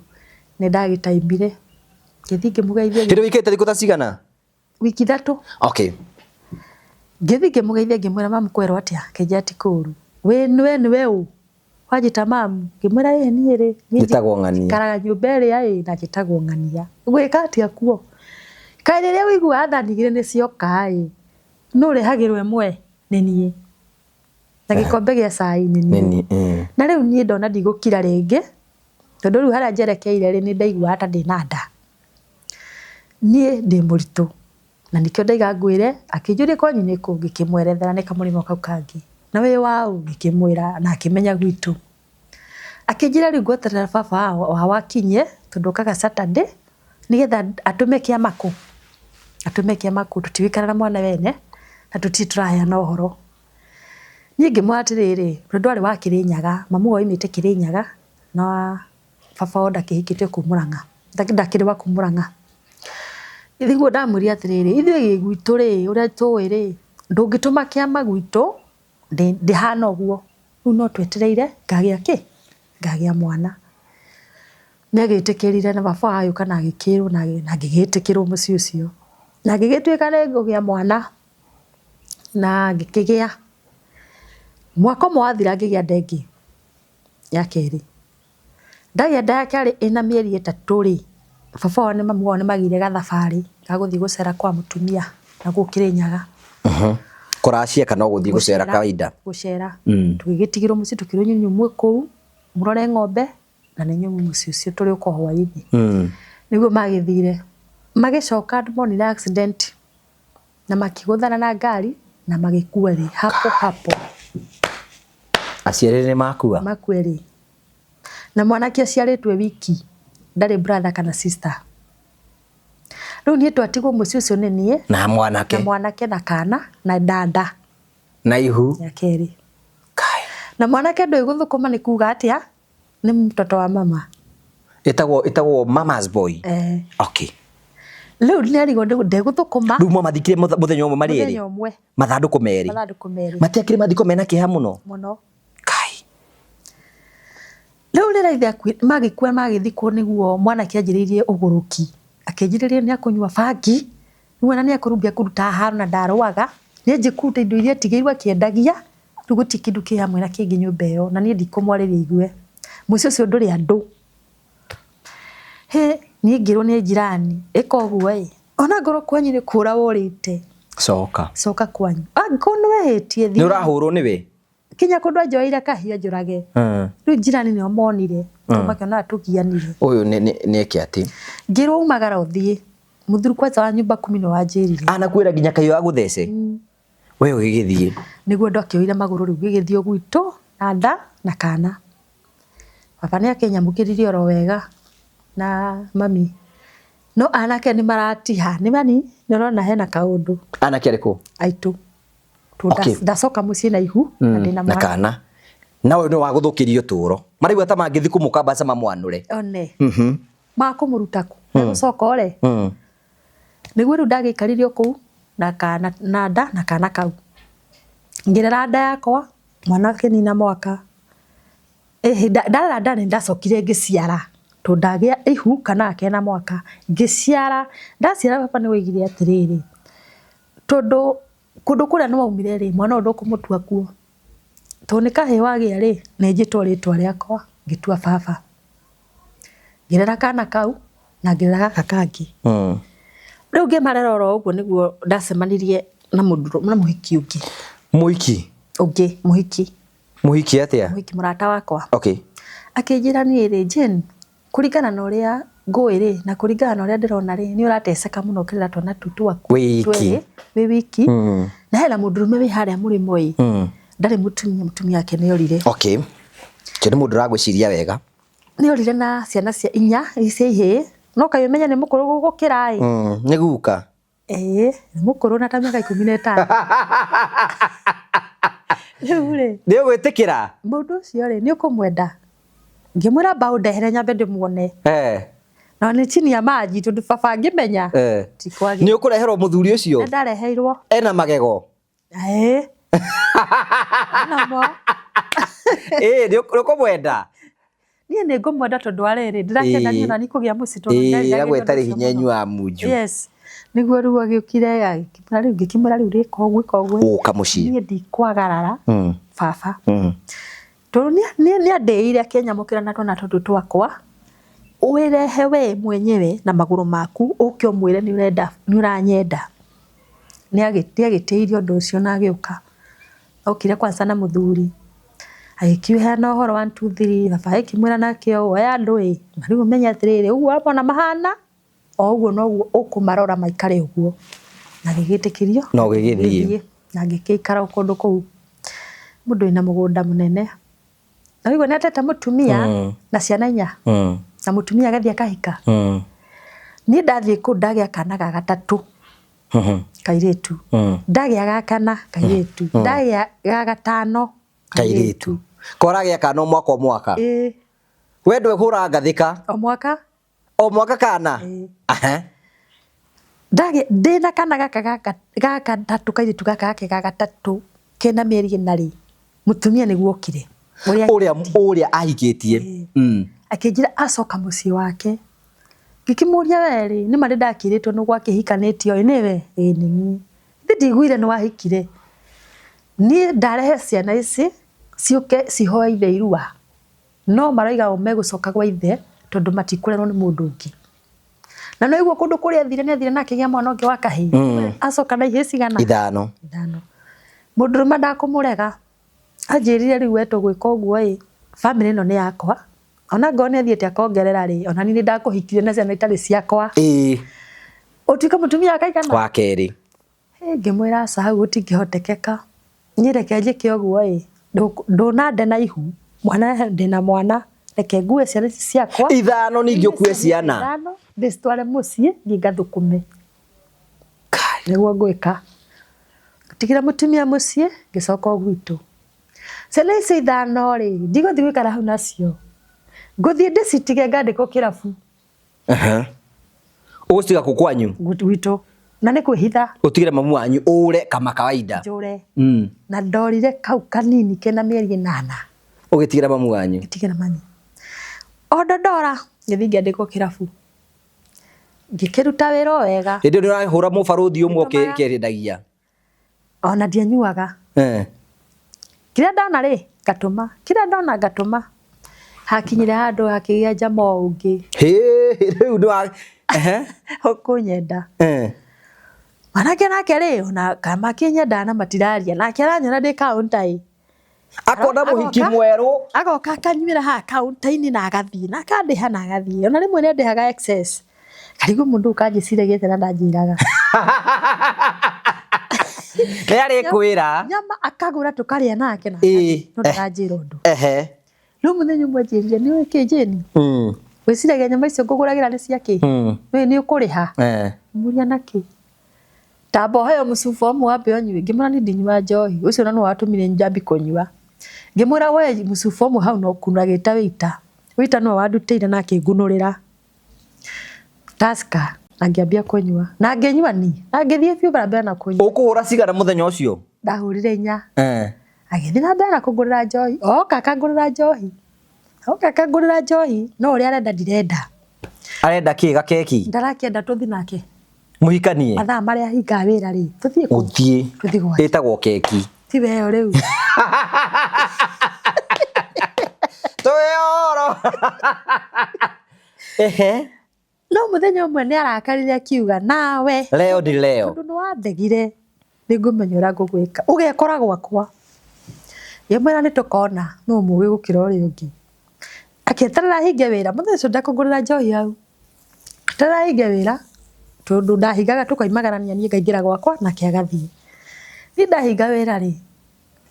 Nĩ ndagĩtaimire. Ngĩthiĩ ngĩmũgeithia. Hĩndĩ wĩkĩte thikũ ta cigana? Wiki ithatũ. Okay. Ngĩthiĩ ngĩmũgeithia ngĩmwĩra mamu kwerwo atĩa? Akĩnjĩra ti kũũru. We nĩwe ũ? Wanjĩta mamu? Ngĩmwĩra ĩĩ niĩ rĩ. Njĩtagwo Ng'ania. Njikaraga nyũmba ĩrĩa ĩ na njĩtagwo Ng'ania. Ũgwĩka atĩa kuo? Kaĩ rĩrĩa ũiguaga thani igĩrĩ nĩ cioka ĩ, nũ ũrehagĩrwo ĩmwe? Nĩ niĩ. Na gĩkombe gĩa cai nĩ niĩ. Na rĩu niĩ ndona ndigũkira rĩngĩ, tondũ rĩu harĩa njerekeire rĩ, nĩ ndaiguaga ta ndĩna nda. Niĩ ndĩ mũritũ. Na nĩkĩo ndaiga ngwĩre, akĩnjũria kwanyu nĩ kũ, ngĩkĩmwerethera nĩ kamũrĩmo kau kangĩ. Na wĩ waũ? Ngĩkĩmwĩra na akĩmenya gwitũ. Akĩnjĩra rĩu ngweterera baba wao akinye, tondũ okaga Saturday, nĩgetha atũme kĩama kũ? Atũme kĩama kũ? Tũtigũikara na mwana wene, na tũtirĩ tũraheana ũhoro. Niĩ ngĩmwĩra atĩrĩrĩ, tondũ ndwarĩ wa Kĩrĩnyaga, mamu wao oimĩte Kĩrĩnyaga, na baba wao ndakĩhikĩtio kũu Mũrang'a, ndakĩrĩ wa kũu Mũrang'a. Nĩguo ndamwĩrire atĩrĩrĩ, ithuĩ gwitũ rĩ, ũrĩa tũĩ rĩ, ndũngĩtũma kĩama gwitũ, ndĩhana ũguo. Rĩu no twetereire ngagĩa kĩ? Ngagĩa mwana. Nĩ agĩtĩkĩrire na baba wao agĩũka na agĩkĩrwo na ngĩgĩtĩkĩrwo mũciĩ ũcio. Na ngĩgĩtuĩka nĩ ngũgĩa mwana na ngĩkĩgĩa. Mwaka ũmwe wathira ngĩgĩa nda ĩngĩ ya kerĩ. Ndagĩa nda ya kerĩ ĩna mĩeri ĩtatũ rĩ, baba wao na mamu wao nĩ magĩire gathabarĩ ga gũthiĩ gũcera kwa mũtumia na gũkũ Kĩrĩnyaga. Kũracia kana gũthiĩ gũcera kawaida? Gũcera. Tũgĩgĩtigĩrwo mũciĩ tũkĩrwo inyuĩ mwĩ kũu mũrore ng'ombe na nĩ inyuĩ mwĩ mũciĩ ũcio tũrĩũka o hwaĩ-inĩ. Nĩguo magĩthire. Magĩcoka monire accident na makĩgũthana na ngari na magĩkua rĩ hapo hapo. Aciari nĩ makua? Makua rĩ. Na mwanake aciarĩtwo wiki, ndarĩ brother kana sister. Rĩu niĩ twatigwo mũciĩ ũcio nĩ niĩ na mwanake na mwanake na kana na dada na ihu ya kerĩ. Na mwanake ndũĩ gũthũkũma nĩ kuga atĩa? Nĩ mtoto wa mama. Ĩtagwo mama's boy. Okay. Rĩu nĩ arigwo ndegũthũkũma. Rĩu mwamathikire mũthenya ũmwe marĩ erĩ? Mũthenya ũmwe. Mathandũkũ merĩ. Mathandũkũ merĩ. Matiakĩrĩ mathiko mena kĩeha mũno? Mũno. Kai. Rĩu rĩrĩa ithe magĩkua magĩthikwo nĩguo mwanake anjĩrĩirie ũgũrũki. Akĩnjĩrĩria nĩ akũnyua bangi, rĩu ona nĩ akũrumbia kũruta haro na ndarũaga, nĩ anjie kũruta indo iria atigĩirwo akĩendagia, rĩu gũtirĩ kĩndũ kĩ hamwe na kĩngĩ nyũmba ĩyo na niĩ ndikũmwarĩria aigue. Mũciĩ ũcio ndũrĩ andũ. Hĩ, niĩ ngĩrwo nĩ jirani, ĩka ũguo ĩ, ona ngorwo kwanyu nĩ kũra worĩte. Coka. Coka kwanyu. Angĩkorwo nĩ wehĩtie thiĩ. Nĩ ũrahũrwo nĩwe? Kinya kũndũ anjoeire kahiũ anjũrage. Rĩu jirani nĩo monire, makĩona tũgianire. Ũyũ nĩ eke atĩ? Ngĩrwo umagara ũthiĩ. Mũthuri kwanza wa nyumba kumi nĩ wanjĩrire. Anakwĩra nginya kahiũ agũthece? We ũgĩgĩthiĩ. Nĩguo ndakĩoire magũrũ rĩu ngĩgĩthiĩ gwitũ na nda na kana. Baba nĩ akĩnyamũkĩririe oro wega na mami. No anake nĩ maratiha, nĩ mani Nĩ ũrona hena kaũndũ. Anake arĩkũ? Aitũ. Tondũ ndacoka mũciĩ na ihu na ndĩna na mwana. Kana na ũyũ nĩ wa gũthũkĩria ũtũũro, maraigua ta mangĩthiĩ kũmũkambaca mamwanũre. One makũmũruta kũ egũcoka ore. Nĩguo rĩu ndagĩikarire o kũu na kana na nda na kana kau, ngĩrera nda yakwa, mwana akĩnina mwaka. Ĩhĩ, ndarera nda nĩ ndacokire ngĩciara, tondũ ndagĩa ihu kana kena mwaka ngĩciara. Ndaciara, baba nĩ waigire atĩrĩrĩ, tondũ kũndũ kũrĩa nĩ waumire rĩ, mwana ũyũ ndũkũmũtua kuo, tondũ nĩ kahĩĩ wagĩa rĩ, nĩ njĩtwo rĩtwa rĩakwa. Ngĩtua baba, ngĩrera kana kau na ngĩrera gaka kangĩ. Rĩu ngĩmarera oro ũguo, nĩguo ndacemanirie na mũndũ na mũhiki ũngĩ. Mũhiki? Ũngĩ, mũhiki. Mũhiki atĩa? Mũhiki mũrata wakwa. Akĩnjĩra, niĩ rĩ, Jane, kũringana na ũrĩa ngũĩ rĩ, na kũringana na ũrĩa ndĩrona rĩ, nĩ ũrateceka mũno ũkĩrera twana tũu twaku. Wĩ iki. Twĩrĩ, wĩ wiki, na hena mũndũrũme wĩ harĩa mũrĩmo ĩ, ndarĩ mũtumia, mũtumia wake nĩ orire. Okay, ũcio nĩ mũndũ ũragwĩciria wega. Nĩ orire na ciana cia inya cia ihĩĩ, no kaĩ ũmenye nĩ mũkũrũ gũgũkĩra ĩ. Nĩ guka? Ĩĩ, nĩ mũkũrũ na ta mĩaka 15 rĩu rĩ. Nĩ ũgwĩtĩkĩra? Mũndũ ũcio rĩ, nĩ ũkũmwenda? Ngĩmwĩra mbaũ ndehere nyambe ndĩmuone. Na nĩ chini ya maji, tondũ baba angĩmenya ti kwagĩra. Nĩ ũkũreherwo mũthuri ũcio? Nĩ ndareheirwo. Ena magego? Ĩĩ, namo. Ĩĩ, nĩ ũkũmwenda? Niĩ nĩ ngũmwenda, tondũ wa rĩrĩ, ndĩrakĩenda niĩ ona niĩ kũgĩa mũciĩ, tondũ nderiragĩria Ĩĩ, ũndũ ĩtarĩ ũcio hinya mũno. ĩnyuaga munju. Yes, nĩguo rĩu agĩũkire agĩkĩmwĩra rĩu, ngĩkĩmwĩra rĩu rĩka ũguo, ĩka ũguo. Ũka mũciĩ. Niĩ ndikwagarara baba, tondũ nĩ andĩire akĩnyamũkĩra na twana tũtũ twakwa. Wĩrehe we mwenyewe na magũrũ maku, ũke ũmwĩre nĩ ũrenda, nĩ ũranyenda. Nĩ agĩtĩirie ũndũ ũcio na agĩũka. Okire kwanza na mũthuri, agĩkĩheana ũhoro 1 2 3. Baba agĩkĩmwĩra nake ũũ, aya andũ ĩ, na rĩu ũmenye atĩrĩrĩ, ũguo wamona mahana o ũguo noguo ũkũmarora maikare ũguo. Na gĩgĩtĩkĩrio. Na ũgĩgĩthiĩ. Ngĩthiĩ, na ngĩgĩikara o kũndũ kũu, mũndũ wĩna mũgũnda mũnene, na rĩu nĩ atete mũtumia na ciana inya, na mũtumia agathiĩ akahika. Niĩ ndathiĩ kũu ndagĩa kana ga gatatũ, kairĩtu. Ndagĩa ga kana, kairĩtu. Ndagĩa ga gatano. Kairĩtu koragĩa kana o mwaka o mwaka? Ĩĩ. We ndwĩhũra ngathĩka? O mwaka. O mwaka kana? Ĩĩ. Aha. Ndagĩa ndĩna kana gaka ga gatatũ, kairĩtu gaka gake ga gatatũ kena mĩeri 4 rĩ, mũtumia nĩguo okire, ũrĩa Ũrĩa ahikĩtie? Akĩnjĩra acoka mũciĩ wake. Ngĩkĩmũria, we rĩ, nĩ ma nĩ ndakĩrĩtwo nĩ gwakĩhikanĩtio ĩ nĩwe? Ĩĩ, nĩ niĩ. Ithe ndiguire nĩ wahikire. Niĩ ndarehe ciana ici ciũke cihoe ithe irua, no maroiga o megũcoka gwa ithe tondũ matikũrerwo nĩ mũndũ ũngĩ. Na no igua kũndũ kũrĩa athire, nĩ athire na akĩgĩa mwana ũngĩ wa kahĩĩ. Acoka na ihĩĩ cigana? Ithano. Ithano. Mũndũrũme ndakũmũrega, anjĩrire rĩu we tũgwĩka ũguo ĩ, bamĩrĩ ĩno nĩ yakwa, ona ngorwo nĩ athiĩte akongerera rĩ, ona niĩ nĩ ndakũhikirie na ciana itarĩ ciakwa, ũtuĩke mũtumia wa kaigana? Wa kerĩ. Ngĩmwĩra aca, hau gũtingĩhotekeka. Niĩ reke njĩke ũguo ĩ, ndũnande na ihu mwana, ndĩna mwana, reke ngue ciana ici ciakwa. Ithano ningĩ ũkue ciana? Ithano, ndĩcitware mũciĩ thiĩ ngathũkũme, nĩguo ngwĩka. Ngĩtigĩra mũtumia mũciĩ, ngĩcoka o gwitũ. Ciana icio ithano rĩ, ndigũthiĩ gũikara hau nacio, ngũthiĩ ndĩcitige ngandĩkwo kĩrabu. Ũgũcitiga kũ kwanyu? Gwitũ, na nĩ kwĩhitha. Ũtigĩre mamu wanyu ũre kama kawaida? Njũre. Na ndorire kau kanini kena mĩeri 8. Ũgĩtigĩra mamu wanyu? Ngĩtigĩra mami. O ndondora ngĩthiĩ ngĩandĩkwo kĩrabu, ngĩkĩruta wĩra o wega. Hĩndĩ ĩyo nĩ ũrahũra mũbarũthi ũmwe? Ngĩtũmaga. Ũkĩendagia? Ona ndianyuaga. Kĩrĩa ndona rĩ, ngatũma, kĩrĩa ndona ngatũma. Hakinyire handũ hakĩgĩa njama o ũngĩ. Hĩ, rĩu nĩ wa ehe. Ũkũnyenda. Mwanake nake rĩ, ona kama akĩnyendaga na matiraria nake, aranyona ndĩ counter ĩ. Akona mũhiki Agoka. mwerũ. Agoka akanyuĩra haha counter-inĩ na agathiĩ na akandĩha na agathiĩ, ona rĩmwe nĩ andĩhaga excess. Karigwo mũndũ ũyũ kanjĩciragia atĩa na ndanjĩraga. Nĩ arĩkwĩra. Nyama akagũra tũkarĩa nake na no ndaranjĩra ũndũ. Rĩu mũthenya ũmwe anjĩrire, nĩ ũĩ kĩ, Jane, wĩciragia nyama icio ngũgũragĩra nĩ cia kĩ? Nĩ nĩ ũkũrĩha. Mũria nakĩ? Tamba ũheo mũcuba ũmwe wambe ũnyue. Ngĩmwĩra niĩ ndinyuaga njohi. Ũcio ona nĩwe watũmire njambi kũnyua. Ngĩmwĩra woe mũcuba ũmwe hau na ũkunũre agĩta wĩita. Wĩita nĩwe wandutĩire na akĩngunũrĩra Tusker na ngĩambia kũnyua. Na ngĩnyua ni. Na ngĩthiĩ biũ barabara na kũnyua. Ũkũhũra cigana mũthenya ũcio? Ndahũrire inya. Eh. Agĩthiĩ na mbere na kũngũrĩra njohi. Oka akangũrĩra njohi. Oka akangũrĩra njohi no ũrĩa arenda ndirenda. Arenda kĩ gakeki? Ndarakĩenda tũthiĩ nake. Mũhikanie? Mathaa marĩa hingaga wĩra rĩ, tũthiĩ kũ? Ũthiĩ. Tũthiĩ gwake. Ĩtagwo keki. Ti weo rĩu. Twĩoro. Ehe. No mũthenya ũmwe nĩ arakarire akiuga nawe. Leo ndi leo. Tondũ nĩ wandegire nĩ ngũmenya ũrĩa ngũgwĩka. Ũgekora gwakwa. Ngĩmwĩra nĩ tũkona nũ mũgĩ gũkĩra ũrĩa ũngĩ. Akĩeterera hinge wĩra. Mũthenya ũcio ndakũngũrĩra njohi hau. Eterera hinge wĩra tondũ ndahingaga tũkoimagarania niĩ ngaingĩra gwakwa nake agathiĩ. Niĩ ndahinga wĩra rĩ,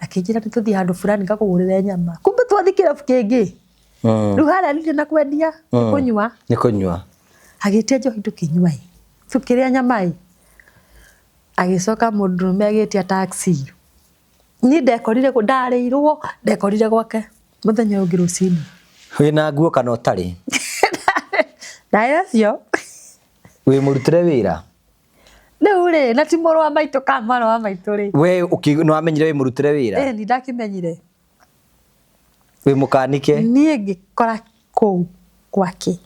akĩnjĩra nĩ tũthiĩ handũ fulani ngakũgũrĩre nyama. Kumbe twathiĩ kĩrabu kĩngĩ. Rĩu harĩa ndirĩ na kwendia, nĩ kũnyua. Nĩ kũnyua. Agĩtia njohi tũkĩnyua ĩ, tũkĩrĩa nyama ĩ. Agĩcoka mũndũrũme agĩtia taxi. Niĩ ndekorire ndarĩirwo, ndekorire gwake mũthenya ũyũ ũngĩ rũcinĩ. Wĩna nguo kana ũtarĩ? Ndarĩ nacio. Wĩ mũrutĩre wĩra? Rĩu rĩ, na ti mũrũ wa maitũ kana mwarĩ wa maitũ rĩ. We nĩ wamenyire wĩ mũrutĩre wĩra? Ĩĩ nĩ ndakĩmenyire. Wĩ mũkanike? Niĩ ngĩkora kũu gwake.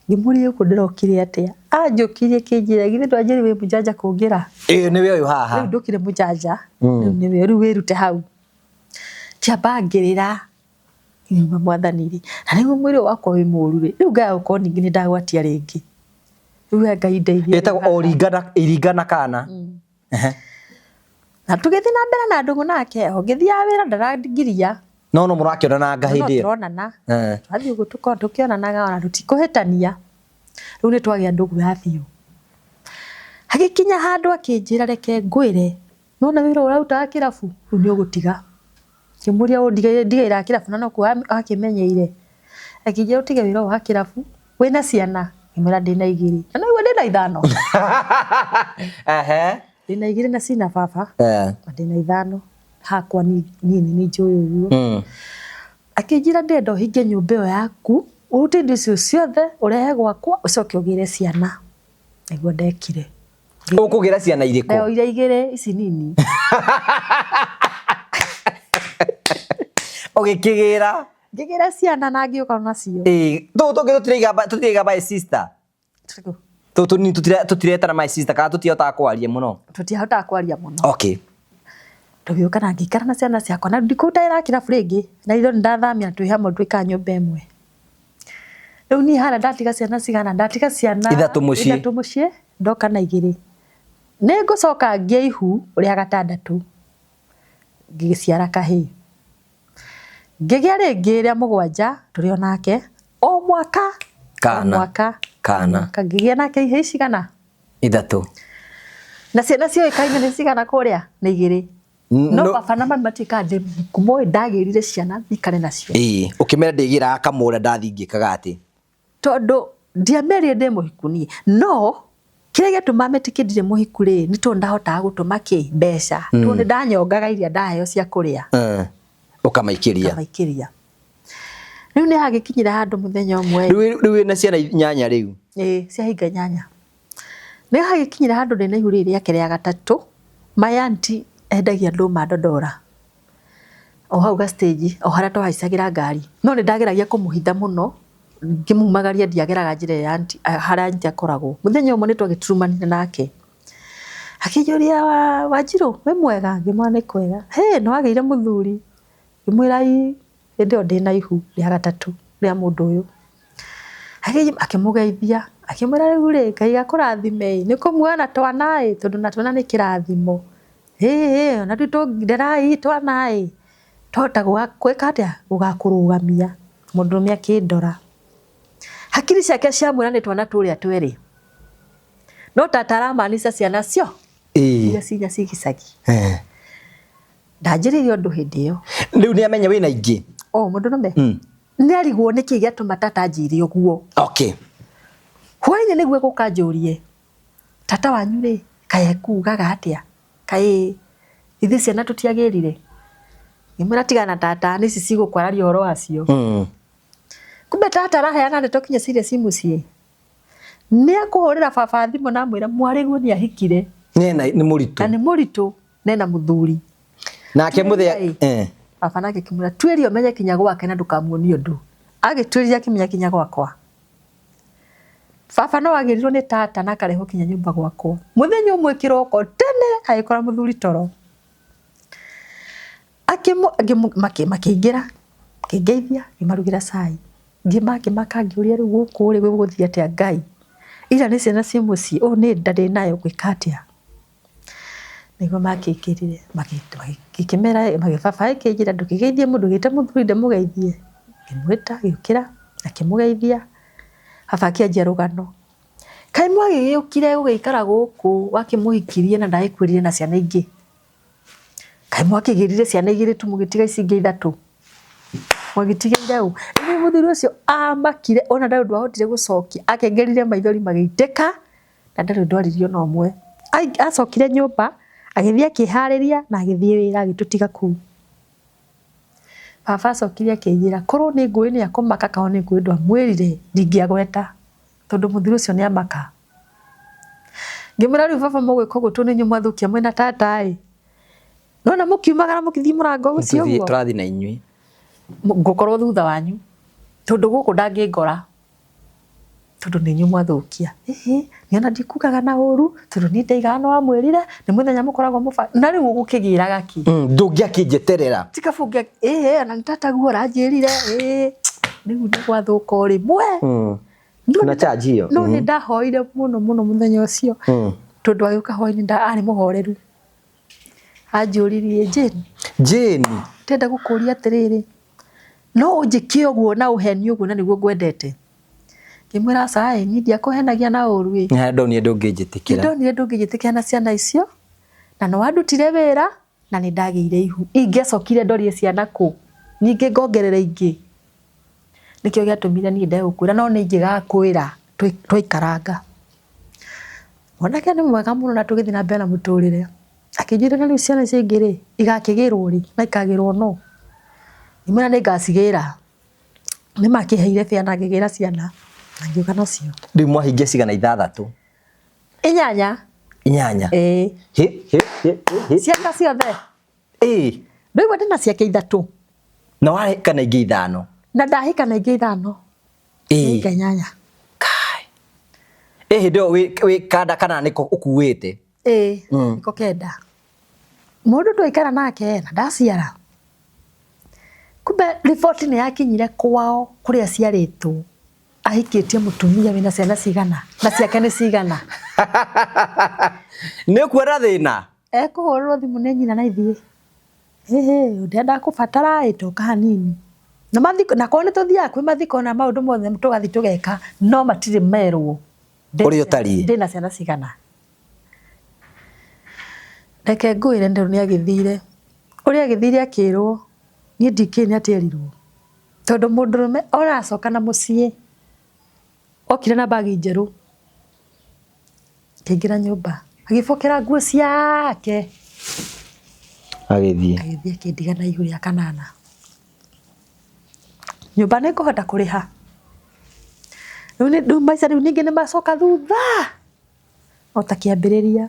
Ngĩmũria gũkũ ndĩrokire atĩa. Anjũkirie kĩnjĩra githĩ ndwanjĩrire wĩ mũjanja kũngĩra. Ĩĩ nĩwe ũyũ haha. Rĩu ndũkire mũjanja. Rĩu nĩwe rĩu wĩrute hau. Kĩamba ngĩrĩra. Ngiuga mwathani rĩ, na nĩguo mwĩrĩ ũyũ wakwa wĩ mũru rĩ, rĩu ngaya gũkorwo ningĩ nĩ ndagwatia rĩngĩ. Rĩu we Ngai ndeithia. Ĩtagwo o ringana na kana. Ehe. Na tũgĩthiĩ na mbere na ndũgũ nake, o ngĩthiaga wĩra ndarangiria. No no mũrakĩonana nga hĩndĩ ĩyo. Tũronana. Twathiĩ ũguo tũkorwo tũkĩonanaga ona tũtikũhĩtania. Rĩu nĩ twagĩa ndũgũ ya biũ. Hagĩkinya handũ akĩnjĩra reke ngwĩre, nĩwona wĩra ũyũ ũrarutaga kĩrabu, rĩu nĩ ũgũtiga. Ngĩmũria ũũ ndigĩraga kĩrabu na nokuo akĩmenyeire. Akĩnjĩra ũtige wĩra ũyũ wa kĩrabu, wĩna ciana? Ngĩmwĩra ndĩna igĩrĩ. Na noiguo ndĩna ithano. Ehe. Ndĩna igĩrĩ na cina baba. Na ndĩna ithano. Hakwa niĩ nĩ njũĩ ũguo. Akĩnjĩra ndĩrenda ũhinge nyũmba ĩyo yaku, ũrute indo icio ciothe, ũrehe gwakwa, ũcoke ũgĩre ciana. Nĩguo ndekire. Ũkũgĩra ciana irĩkũ? Ndoire igĩrĩ ici nini. Ũgĩkĩgĩra? Ngĩgĩra ciana na ngĩũka nacio. Ĩĩ, tũtũ tũngĩ tũtiraiga my sister. Tũtũ nini tũtiretana my sister kana tũtihotaga kwaria mũno. Tũtihotaga kwaria mũno. Okay. Tũgĩũka na ngĩikara na ciana ciakwa na ndikũrutagĩra kĩrabu rĩngĩ na ithuĩ nĩndathamia twĩ hamwe twĩkaga nyũmba ĩmwe. Rĩu niĩ harĩa ndatiga ciana cigana? Ndatiga ciana ithatũ mũciĩ. Ithatũ mũciĩ, ndoka na igĩrĩ. Nĩ ngũcoka ngĩe ihu rĩa gatandatũ, ngĩciara kahĩĩ. Ngĩgĩa rĩngĩ rĩa mũgwanja tũrĩ o nake, o mwaka, Kana. mwaka, Kana. mwaka. Ngĩgĩa nake ihĩĩ cigana? Ithatũ. Na ciana cioĩkaine nĩ cigana kũrĩa? Nĩ igĩrĩ. No baba na mami matiĩkaga ndĩ mũhiku, moĩ ndagĩrire ciana ikare nacio. Ĩĩ, ũkĩmera ndĩgĩraga kamũra ndathiĩ ngĩkaga atĩ. Tondũ ndiamerire ndĩ mũhiku niĩ. No kĩrĩa gĩatũmaga metĩkie ndirĩ mũhiku rĩ, nĩ tondũ ndahotaga gũtũma kĩ? Mbeca. Tondũ nĩ ndanyongaga iria ndaheo cia kũrĩa. Ũkamaikĩria. Ũkamaikĩria. Rĩu nĩ hagĩkinyire handũ mũthenya ũmwe. Rĩu wĩna ciana inyanya rĩu? Ĩĩ, ciahinga inyanya. Nĩ hagĩkinyire handũ ndĩna ihu rĩrĩ rĩake rĩa gatatũ, my auntie endagia ndũma ndondora. O hau ga stage, o harĩa twahaicagĩra ngari. No nĩ ndageragia kũmũhitha mũno, ngĩmumagaria ndiageraga njĩra ĩrĩa auntie, harĩa auntie akoragwo. Mũthenya ũmwe nĩ twagĩturumanire nake. Akĩnjũria Wanjirũ, wĩ mwega? Ngĩmwĩra nĩ kwega. Hĩ, nĩ wagĩire mũthuri? Ngĩmwĩra ĩ, hĩndĩ ĩyo ndĩna ihu rĩa gatatũ rĩa mũndũ ũyũ. Akĩmũgeithia, akĩmwĩra rĩu rĩ, Ngai akũrathime ĩ, nĩ kũmuona na twana ĩ, tondũ na twana nĩ kĩrathimo. Ĩ, ona nderai twana ĩ, twahota gwĩka atĩa? Gũgakũrũgamia. Mũndũrũme akĩndora. Hakiri ciake ciamwĩra nĩ twana tũrĩa twĩrĩ. No tata aramaanisha ciana cio. Iria cinya ci gĩcagi. Ndanjĩrĩire ũndũ hĩndĩ ĩyo. Rĩu nĩ amenya wĩna ingĩ? O, mũndũrũme? Nĩ arigwo nĩkĩ gĩatũma tata anjĩre ũguo. Okay. Hwainĩ nĩguo egũka anjũrie, tata wanyu rĩ, Kaĩ ekugaga atĩa? Kaĩ ithuĩ ciana tũtiagĩrire? Ngĩmwĩra tigana na tata, nĩ ici cigũkwararia ũhoro wacio. Kumbe tata araheana ndeto kinya ciria ci mũciĩ. Nĩ akũhũrĩra baba thimũ na amwĩra mwarĩguo nĩ ahikire. Nena nĩ mũritũ. Na nĩ mũritũ nena mũthuri. Nake mũthĩa eh. Baba nake akĩmwĩra tuĩria ũmenye kinya gwake na ndũkamuonie ũndũ. Agĩtuĩria akĩmenya kinya gwakwa. Baba no agĩrirwo nĩ tata na akarehwo kinya nyũmba gwakwa. Mũthenya ũmwe kĩroko tene agĩkora mũthuri toro. Makĩingĩra, makĩngeithia, ngĩmarugĩra cai. Ngĩmakĩmaka ngĩũria rĩu gũkũ rĩ gũgũthiĩ atĩa Ngai? Ira nĩ ciana ciĩ mũciĩ, ũũ nĩ nda ndĩnayo ngwĩka atĩa? Nĩguo makĩingĩrire, ngĩkĩmera, baba agĩkĩnjĩra ndũkĩgeithie mũndũ, gĩte mũthuri ndĩmũgeithie. Ngĩmwĩta agĩũkĩra, akĩmũgeithia, baba akĩanjia rũgano. Kaĩ mwagĩgĩũkire gũgĩikara gũkũ wakĩmũhikirie na ndagĩkwĩrire na ciana ingĩ? Kaĩ mwakĩgĩrire ciana igĩrĩ tu mũgĩtiga ici ingĩ ithatũ? Mwagĩtigĩire ũ? Rĩu mũthuri ũcio amakire ona ndarĩ ũndũ ahotire gũcokia, akengerire maithori magĩitĩka na ndarĩ ũndũ aririe ona ũmwe. Acokire nyũmba agĩthiĩ akĩharĩria na agĩthiĩ wĩra agĩtũtiga kũu. Baba acokire akĩnjĩra korwo nĩ ngũĩ nĩ akũmaka kana nĩ ngũĩ ndwamwĩrire ndingĩagweta. Tondũ mũthuri ũcio nĩ amaka. Ngĩmwĩra rĩu baba mũgwĩka ũguo tondũ nĩ inyuĩ mwathũkia mwĩna tata ĩ. Nona mũkiumagara mũkĩthiĩ mũrango ũcio ũguo. Tũrathiĩ na inyuĩ. Ngũkorwo thutha wanyu. Tondũ gũkũ ndangĩngora. Tondũ nĩ inyuĩ mwathũkia. Ĩhĩ, niĩ ona ndikugaga na ũru, tondũ niĩ ndaigaga nĩ wamwĩrire, nĩ mũthenya mũkoragwo mũba. Na rĩu ũgũkĩgĩraga kĩ? Ndũngĩakĩnjeterera. Ti kaba ũngĩa, ĩhĩ, ona nĩ tataguo ũranjĩrire, ĩĩ. Rĩu nĩ gwathũka o rĩmwe. Na charge ĩyo. No nĩ ndahoire mũno mũno mũthenya ũcio. Tondũ agĩũka hwainĩ arĩ mũhoreru. Anjũririe Jane. Jane. Ndĩrenda gũkũria atĩrĩrĩ, no ũnjĩke ũguo na ũhenie ũguo na nĩguo ngwendete? Ngĩmwĩra aca ĩ, niĩ ndiakũhenagia na ũru ĩ. Nĩ harĩa ndonire ndũngĩnjĩtĩkĩra. Nĩ ndonire ndũngĩnjĩtĩkĩra na ciana icio, na nĩ wandutire wĩra na nĩ ndagĩire ihu. Ingĩacokire ndorie ciana kũ? Ningĩ ngongerera ingĩ? Nĩkĩo gĩatũmire niĩ ndege gũkwĩra no nĩ ingĩgakwĩra twaikaranga. Mwanake nĩ mwega mũno na tũgĩthiĩ na mbere na mũtũrĩre. Akĩnjĩra na rĩu ciana icio ingĩ rĩ, igakĩgĩrwo rĩ na ikagĩrwo nũ? Ngĩmwĩra nĩ ngacigĩra. Nĩ makĩheire bĩa na ngĩgĩra ciana na ngĩũka nacio. Rĩu mwahingia cigana ithathatũ? Inyanya. Inyanya? Ĩĩ. Hĩ, hĩ, hĩ, hĩ. Ciana ciothe? Ĩĩ. Ndũigua ndĩna ciake ithatũ. Na wahika na ingĩ ithano? Na ndahika na ingĩ ithano. Ĩĩ. Nĩ inyanya. Kai. Ĩ hĩndĩ ĩyo wĩ kanda kana nĩko ũkuĩte? Ĩĩ, nĩko kenda. Mũndũ twaikara nake na ndaciara. Kumbe riboti nĩ yakinyire kwao kũrĩa aciarĩtwo. Ahikĩtie mũtumia wĩna ciana cigana na ciake nĩ cigana. Nĩ ũkuona thĩna? Ekũhũrĩrwo thimũ nĩ nyina na ithiĩ. Ĩhĩ, ndĩrenda kũbatara ĩ toka hanini. Na mathiko, na korwo nĩ tũthiaga kwĩ mathiko na maũndũ mothe tũgathiĩ tũgeka, no matirĩ merwo. Ũrĩa ũtariĩ. Ndĩna ciana cigana. Reke ngwĩre nĩ agĩthire. Ũrĩa agĩthire akĩrwo, niĩ ndikĩũĩ nĩ atĩa erirwo. Tondũ mũndũrũme oracoka na mũciĩ, okire na mbagi njerũ, akĩingĩra nyũmba, agĩbokera nguo ciake, Agĩthiĩ. Agĩthiĩ akĩndiga na ihu rĩa kanana. Nyũmba nĩ ngũhota kũrĩha? Rĩu maica rĩu ningĩ nĩ macoka thutha. O ta kĩambĩrĩria.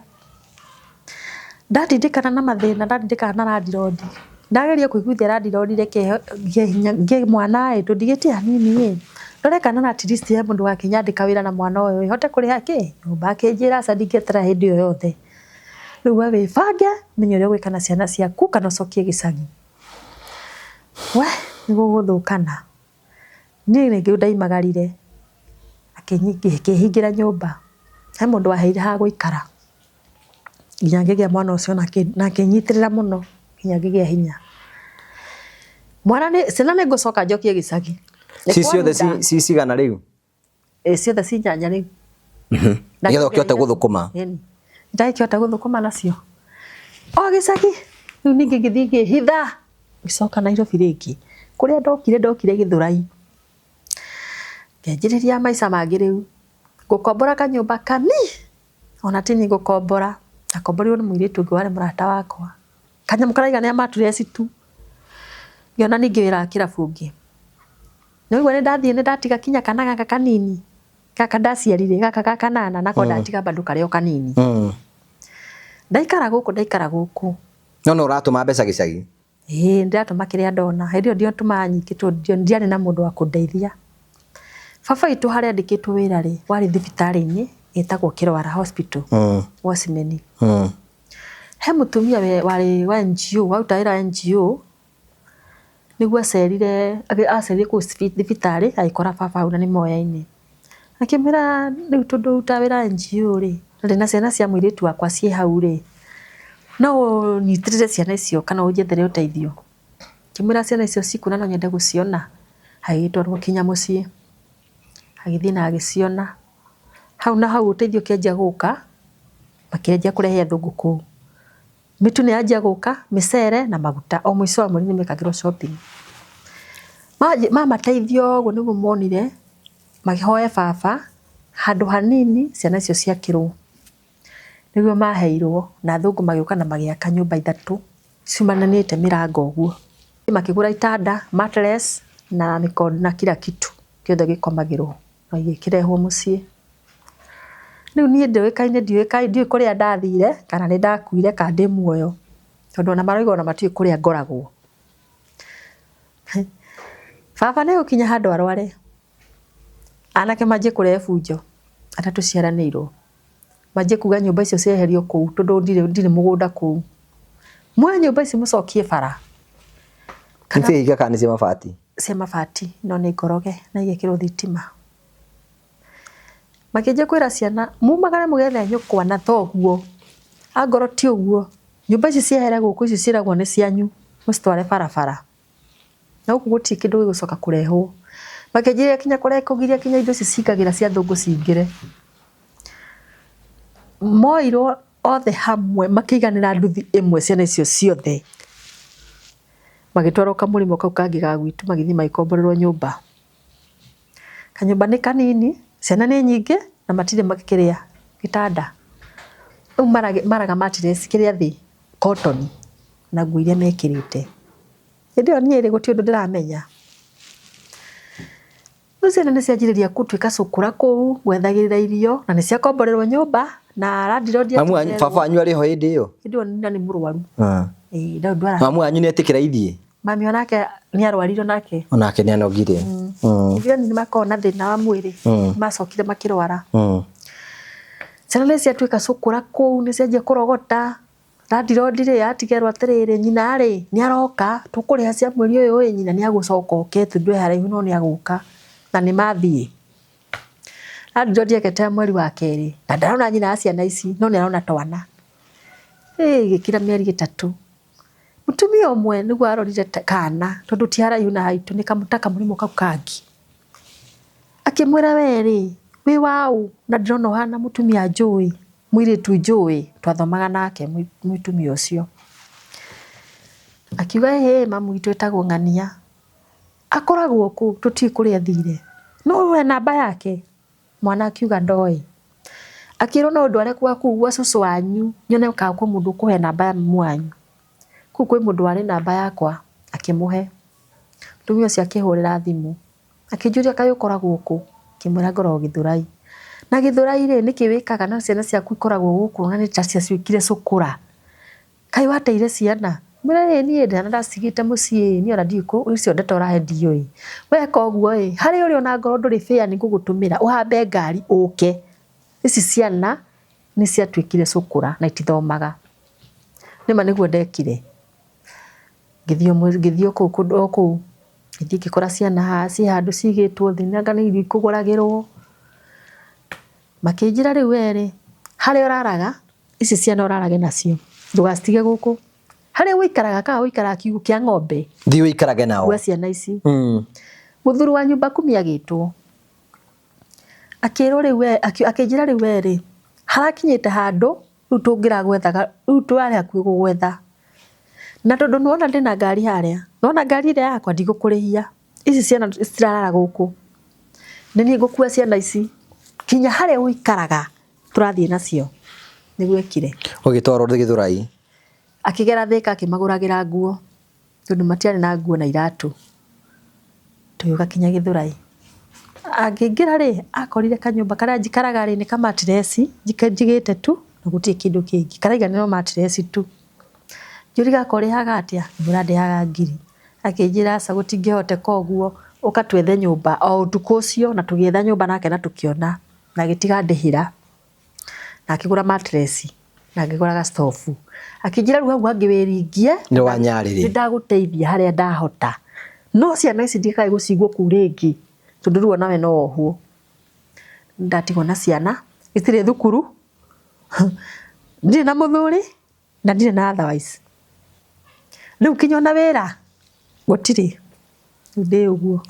Ndatindĩkana na mathĩna, ndatindĩkana na landlord, ndageria kũiguithia landlord reke ngĩe mwana ĩ, tũndigĩtie hanini ĩ, ndore kana at least he mũndũ ũgakĩnyandĩka wĩra na mwana ũyũ ĩ, hote kũrĩha kĩ? Nyũmba. Akĩnjĩra aca ndingĩeterera hĩndĩ ĩyo yothe. Rĩu we wĩbange ũmenye ũrĩa ũgwĩka na ciana ciaku kana ũcokie gĩcagi. We nĩ gũgũthũkana. Niĩ nĩkĩo ndaimagarire, akĩhingĩra nyũmba. He mũndũ waheire ha gũikara, nginya ngĩgĩa mwana ũcio na akĩnyitĩrĩra mũno nginya ngĩgĩa hinya. Mwana nĩ, ciana nĩ ngũcoka njokie gĩcagi. Ci ciothe ci cigana rĩu? Ĩ ciothe ci nyanya rĩu. Nĩgetha ũkĩhote gũthũkũma. Ĩni. Ndagĩkĩhota gũthũkũma nacio. O gĩcagi. Rĩu ningĩ ngĩthiĩ ngĩhitha. Ngĩcoka Nairobi rĩngĩ. Kũrĩa ndokire ndokire Gĩthũrai. Ngĩanjĩrĩria maica mangĩ rĩu. Ngũkombora kanyũmba kani. Ona ti niĩ ngũkombora. Ndakomborirwo nĩ mũirĩtu ũngĩ warĩ mũrata wakwa. Kanyamũ karaigana mattress tu. Ngĩona ningĩ wĩra wa kĩrabu ũngĩ. Nĩwaigua nĩ ndathiĩ nĩ ndatiga kinya kana gaka kanini gaka ndaciarire gaka ga kanana nako ndatiga bado karĩ o kanini. Ndaikara gũkũ ndaikara gũkũ. No no ũratũma mbeca gĩcagi? Ĩĩ ndĩratũma kĩrĩa ndona. Hĩndĩ ĩyo ndiatũmaga nyingĩ tondũ ndiarĩ na mũndũ wa kũndeithia. Baba witũ harĩa andĩkĩtwo wĩra rĩ, warĩ thibitarĩ-inĩ ĩtagwo Kĩrwara Hospital, Wocimeni. He mũtumia warĩ wa NGO, warutaga wĩra wa NGO, nĩguo acerire, acerire kũu thibitarĩ agĩkora baba hau na nĩ moyaine. Akĩmwĩra rĩu tondũ ũrutaga wĩra NGO rĩ, na ndĩna ciana cia mũirĩtu wakwa ciĩ hau rĩ, no ũnyitĩrĩre ciana icio kana ũnjethere ũteithio. Akĩmwĩra ciana icio ciĩ kũ na no nyende gũciona. Agĩgĩtwarwo kinya mũciĩ, agĩthiĩ na agĩciona. Hau na hau ũteithio ũkĩanjia gũka, makĩanjia kũrehe athũngũ kũu. Mĩtu nĩ yanjia gũka, mĩcere na maguta. O mũico wa mweri nĩ mekagĩrwo shopping. Mamateithia ũguo nĩguo monire makĩhoe baba handũ hanini ciana icio ciakĩrwo. Nĩguo maheirwo na athũngũ magĩũka na magĩaka nyũmba ithatũ ciumananĩte mĩrango ũguo. Makĩgũra itanda, mattress na mĩkondo na kila kitu kĩothe gĩkomagĩrwo na gĩkĩrehwo mũciĩ. Rĩu niĩ ndĩũĩkaine ndiũĩkaine ndiũĩ kũrĩa ndathire kana nĩ ndakuire kana ndĩ muoyo tondũ ona marauga ona matiũĩ kũrĩa ngoragwo. Baba nĩ egũkinya handũ arware, anake manjie kũrehe bunjo arĩa tũciaranĩirwo, manjie kuga nyũmba icio cieherio kũu tondũ ndirĩ mũgũnda kũu. Muoye nyũmba ici mũcokie bara. Nĩ cia ihiga kana nĩ cia mabati? Cia mabati no nĩ ngoroge na igekĩrwo thitima. Makĩanjia kwĩra ciana mumagare mũgethe nyũkwa na thoguo, angorwo ti ũguo nyũmba ici ciehere gũkũ ici ciĩragwo nĩ cianyu mũcitware barabara. Na gũkũ gũtirĩ kĩndũ gĩgũcoka kũrehwo. Makĩanjĩrĩria kinya kũgiria kinya indo ici cingagĩra cia thũngũ cingĩre. Moirwo othe hamwe makĩiganĩra nduthi ĩmwe ciana icio ciothe. Magĩtwarwo kamũrĩmo kau kangĩ ga gwitũ magĩthiĩ magĩkomborerwo nyũmba. Kanyũmba nĩ kanini, ciana nĩ nyingĩ na matirĩ makĩrĩa gĩtanda. Rĩu maraga mattress kĩrĩa thĩ cotton na nguo iria mekĩrĩte. Hĩndĩ ĩyo niĩ rĩ gũtirĩ ũndũ ndĩramenya. Rĩu ciana nĩ cianjĩrĩria gũtuĩka cũkũra kũu gwethagĩrĩra irio na nĩ ciakomborerwo nyũmba na landlord Mamu wanyu baba wanyu arĩ ho hĩndĩ ĩyo? Hĩndĩ ĩyo na nĩ mũrwaru. Ĩĩ ndau ndwara. Mamu wanyu nĩ etĩkĩra ithiĩ? Mami onake nĩ arwarire onake. Onake nĩ anogire. Ithuĩ nĩ makoragwo na thĩna wa mwĩrĩ. Macokire makĩrwara. Ciana nĩ ciatuĩka cũkũra kũu nĩ cianjia kũrogota. Landlord rĩ atigerwo atĩrĩrĩ nyina rĩ nĩ aroka tũkũrĩha cia mweri ũyũ ĩ nyina nĩ agũcoka oke tondũ e haraihu no nĩ agũka na nĩ mathiĩ. Landlord ekete mweri wa kerĩ na ndarona nyina wa ciana ici no nĩ arona twana. Ĩ gĩkira mĩeri ĩtatũ. Mũtumia ũmwe nĩguo arorire kana tondũ ti haraihu na haitũ nĩ ta kamũrĩmo kau kangĩ. Akĩmwĩra we rĩ wĩ waũ na ndĩrona ũhana mũtumia njũĩ mũirĩtu njũĩ twathomaga nake mũtumia ũcio. Akiuga ĩhĩ mamu witũ etagwo Ng'ania. Akoragwo kũ tũtiũĩ kũrĩa athire. No we namba yake? Mwana akiuga ndoĩ. Akĩrwo no ũndware gwa kũu gwa cũcũ wanyu nyone kana kwĩ mũndũ ũkũhe namba ya mamu wanyu. Kũu kwĩ mũndũ warĩ namba yakwa akĩmũhe. Mũtumia ũcio akĩhũrĩra thimũ akĩnjũria kaĩ ũkoragwo kũ? Ngĩmwĩra ngoragwo Gĩthũrai. Na Gĩthũrai rĩ nĩkĩ wĩkaga na ciana ciaku ikoragwo gũkũ na nĩ ta ciatuĩkire cũkũra. Kaĩ wateire ciana? Ngĩmwĩra ĩĩ niĩ ciana ndacigĩte mũciĩ niĩ ona ndiũĩ icio ndeto ũrahe ndiũĩ. Weka ũguo ĩ harĩa ũrĩ ona ngorwo ndũrĩ fare nĩ ngũgũtũmĩra ũhambe ngari ũke. Ici ciana nĩ ciatuĩkire cũkũra na itithomaga. Nĩma nĩguo ndekire. Ngĩthiĩ o kũu o kũu ngĩthiĩ ngĩkora ciana haha ciĩ handũ cigĩtwo thĩ anga nĩ irio ikũgũragĩrwo. Makĩnjĩra rĩu we rĩ harĩa ũraraga ici ciana ũrarage nacio ndũgacitige gũkũ. Harĩa ũikaraga kana ũikaraga kiugũ kĩa ng'ombe Thiĩ ũikarage nao. gwa ciana ici. Mũthuri wa nyũmba kumi agĩtwo akĩrwo rĩu we akĩnjĩra rĩu we rĩ harakinyĩte handũ rĩu tũngĩragwethaga rĩu tũrarĩ hakuhĩ gũgwetha. Na tondũ nĩwona ndĩna ngari harĩa nĩwona ngari ĩrĩa yakwa ndigũkũrĩhia ici ciana citirarara gũkũ nĩ niĩ ngũkua ciana ici kinya harĩa ũikaraga tũrathiĩ nacio. Nĩguo ekire. Ũgĩtwarwo Gĩthũrai. Akĩgera Thĩka akĩmagũragĩra nguo tondũ matiarĩ na nguo na iratũ. Tũgĩũka kinya Gĩthũrai. Angĩingĩra rĩ, akorire kanyũmba karĩa njikaraga rĩ, nĩ kamatireci njigĩte tu na gũtirĩ kĩndũ kĩngĩ. Karaiganĩra o matireci tu. Njũria gaka ũrĩhaga atĩa? Ngĩmwĩra ndĩhaga ngiri. Akĩnjĩra aca gũtingĩhoteka ũguo, ũka twethe nyũmba. O ũtukũ ũcio na tũgĩetha nyũmba nake na tũkĩona na agĩtiga ndĩhĩra. Na akĩgũra matireci na akĩgũra gastobu. Akĩnjĩra rĩu hau hangĩ wĩringie. Nĩ wa nyarĩrĩ. Nĩ ndagũteithia harĩa ndahota. No ciana ici ndikae gũcigwo kũu rĩngĩ tondũ rĩu onawe no wohwo. Ndatigwo na ciana itirĩ thukuru, ndirĩ na mũthuri na ndirĩ na otherwise. Rĩu kinya ona wĩra gũtirĩ, rĩu ndĩ ũguo.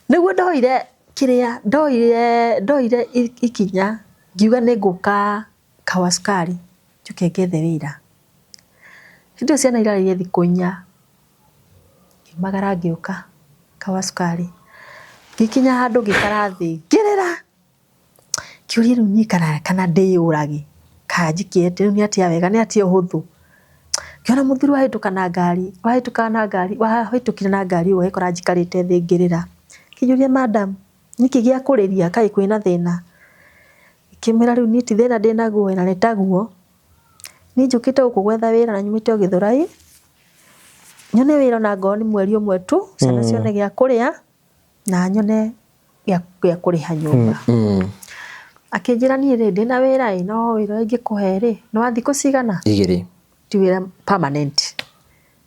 Nĩguo ndoire kĩrĩa ndoire ndoire ikinya ngiuga nĩ ngũka Kawa Sukari njũke ngethe wĩra. Hĩndĩ ĩyo ciana irarĩire thikũ inya, ngiumagara ngĩũka Kawa Sukari. Ngĩkinya handũ ngĩikara thĩ ngĩrĩra, ngĩũria rĩu niĩ kana ndĩyũrage kana njikie rĩu nĩ atĩa wega nĩ atĩa ũhũthũ. Ngĩona mũthuri wahĩtũka na ngari, wahĩtũka na ngari, wahĩtũkire na ngari ũguo agĩkora njikarĩte thĩ ngĩrĩra. Akĩnjũria madam, nĩkĩ gĩa kũrĩria kaĩ kwĩna thĩna? Ngĩmwĩra rĩu niĩ ti thĩna ndĩnaguo na nĩ taguo. Niĩ njũkĩte gũkũ gwetha wĩra na nyumĩte o Gĩthũrai, nyone wĩra ona ngorwo nĩ mweri ũmwe tu, ciana cione gĩa kũrĩa na nyone gĩa kũrĩha nyũmba. Akĩnjĩra niĩ rĩ ndĩna wĩra ĩ no wĩra ũrĩa ingĩkũhe rĩ nĩ wa thikũ cigana? Igĩrĩ. Ti wĩra permanent.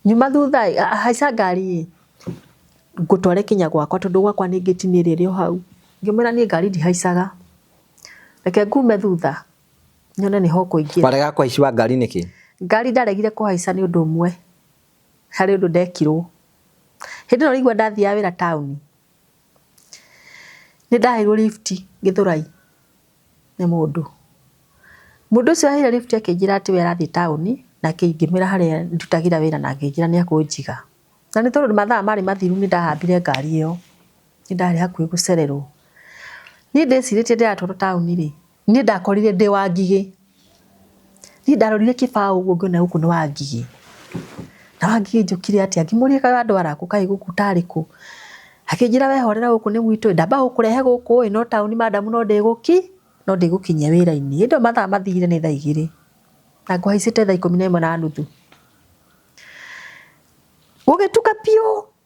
Nyuma thutha ĩ, haica ngari ĩ, ngũtware kinya gwakwa tondũ gwakwa nĩ ngĩti-inĩ ĩrĩa ĩrĩ o hau. Ngĩmwĩra niĩ ngari ndihaicaga, reke ngume thutha nyone nĩho ũkũingĩra. Warega kũhaiciwa ngari nĩkĩ? Ngari ndaregire kũhaica nĩ ũndũ ũmwe, harĩ ũndũ ndekirwo. Hĩndĩ ĩno ũraigua ndathiaga wĩra taũni, nĩ ndaheirwo lift Gĩthũrai nĩ mũndũ. Mũndũ ũcio aheire lift akĩnjĩra atĩ we arathiĩ taũni na ngĩmwĩra harĩa ndutagĩra wĩra na akĩnjĩra nĩ akũnjiga. Na nĩ tondũ mathaa marĩ mathiru nĩ ndahambire ngari ĩyo, nĩ ndarĩ hakuhĩ gũcererwo. Niĩ ndĩcirĩtie ndĩratwarwo taũni rĩ, niĩ ndakorire ndĩ wa Ngigĩ. Niĩ ndarorire kĩbaũ ũguo ngĩona gũkũ nĩ wa Ngigĩ. Na wa Ngigĩ njũkire atĩa? Ngĩmũria kaĩ wandwara kũ kaĩ gũkũ tarĩ kũ? Akĩnjĩra we horera gũkũ nĩ gwitũ ĩ, ndamba gũkũrehe gũkũ ĩ, no taũni madam no ndĩgũkinyia wĩra-inĩ. Hĩndĩ ĩyo mathaa mathire nĩ thaa igĩrĩ na ngũhaicĩte thaa 11:30. Gũgĩtuka biũ,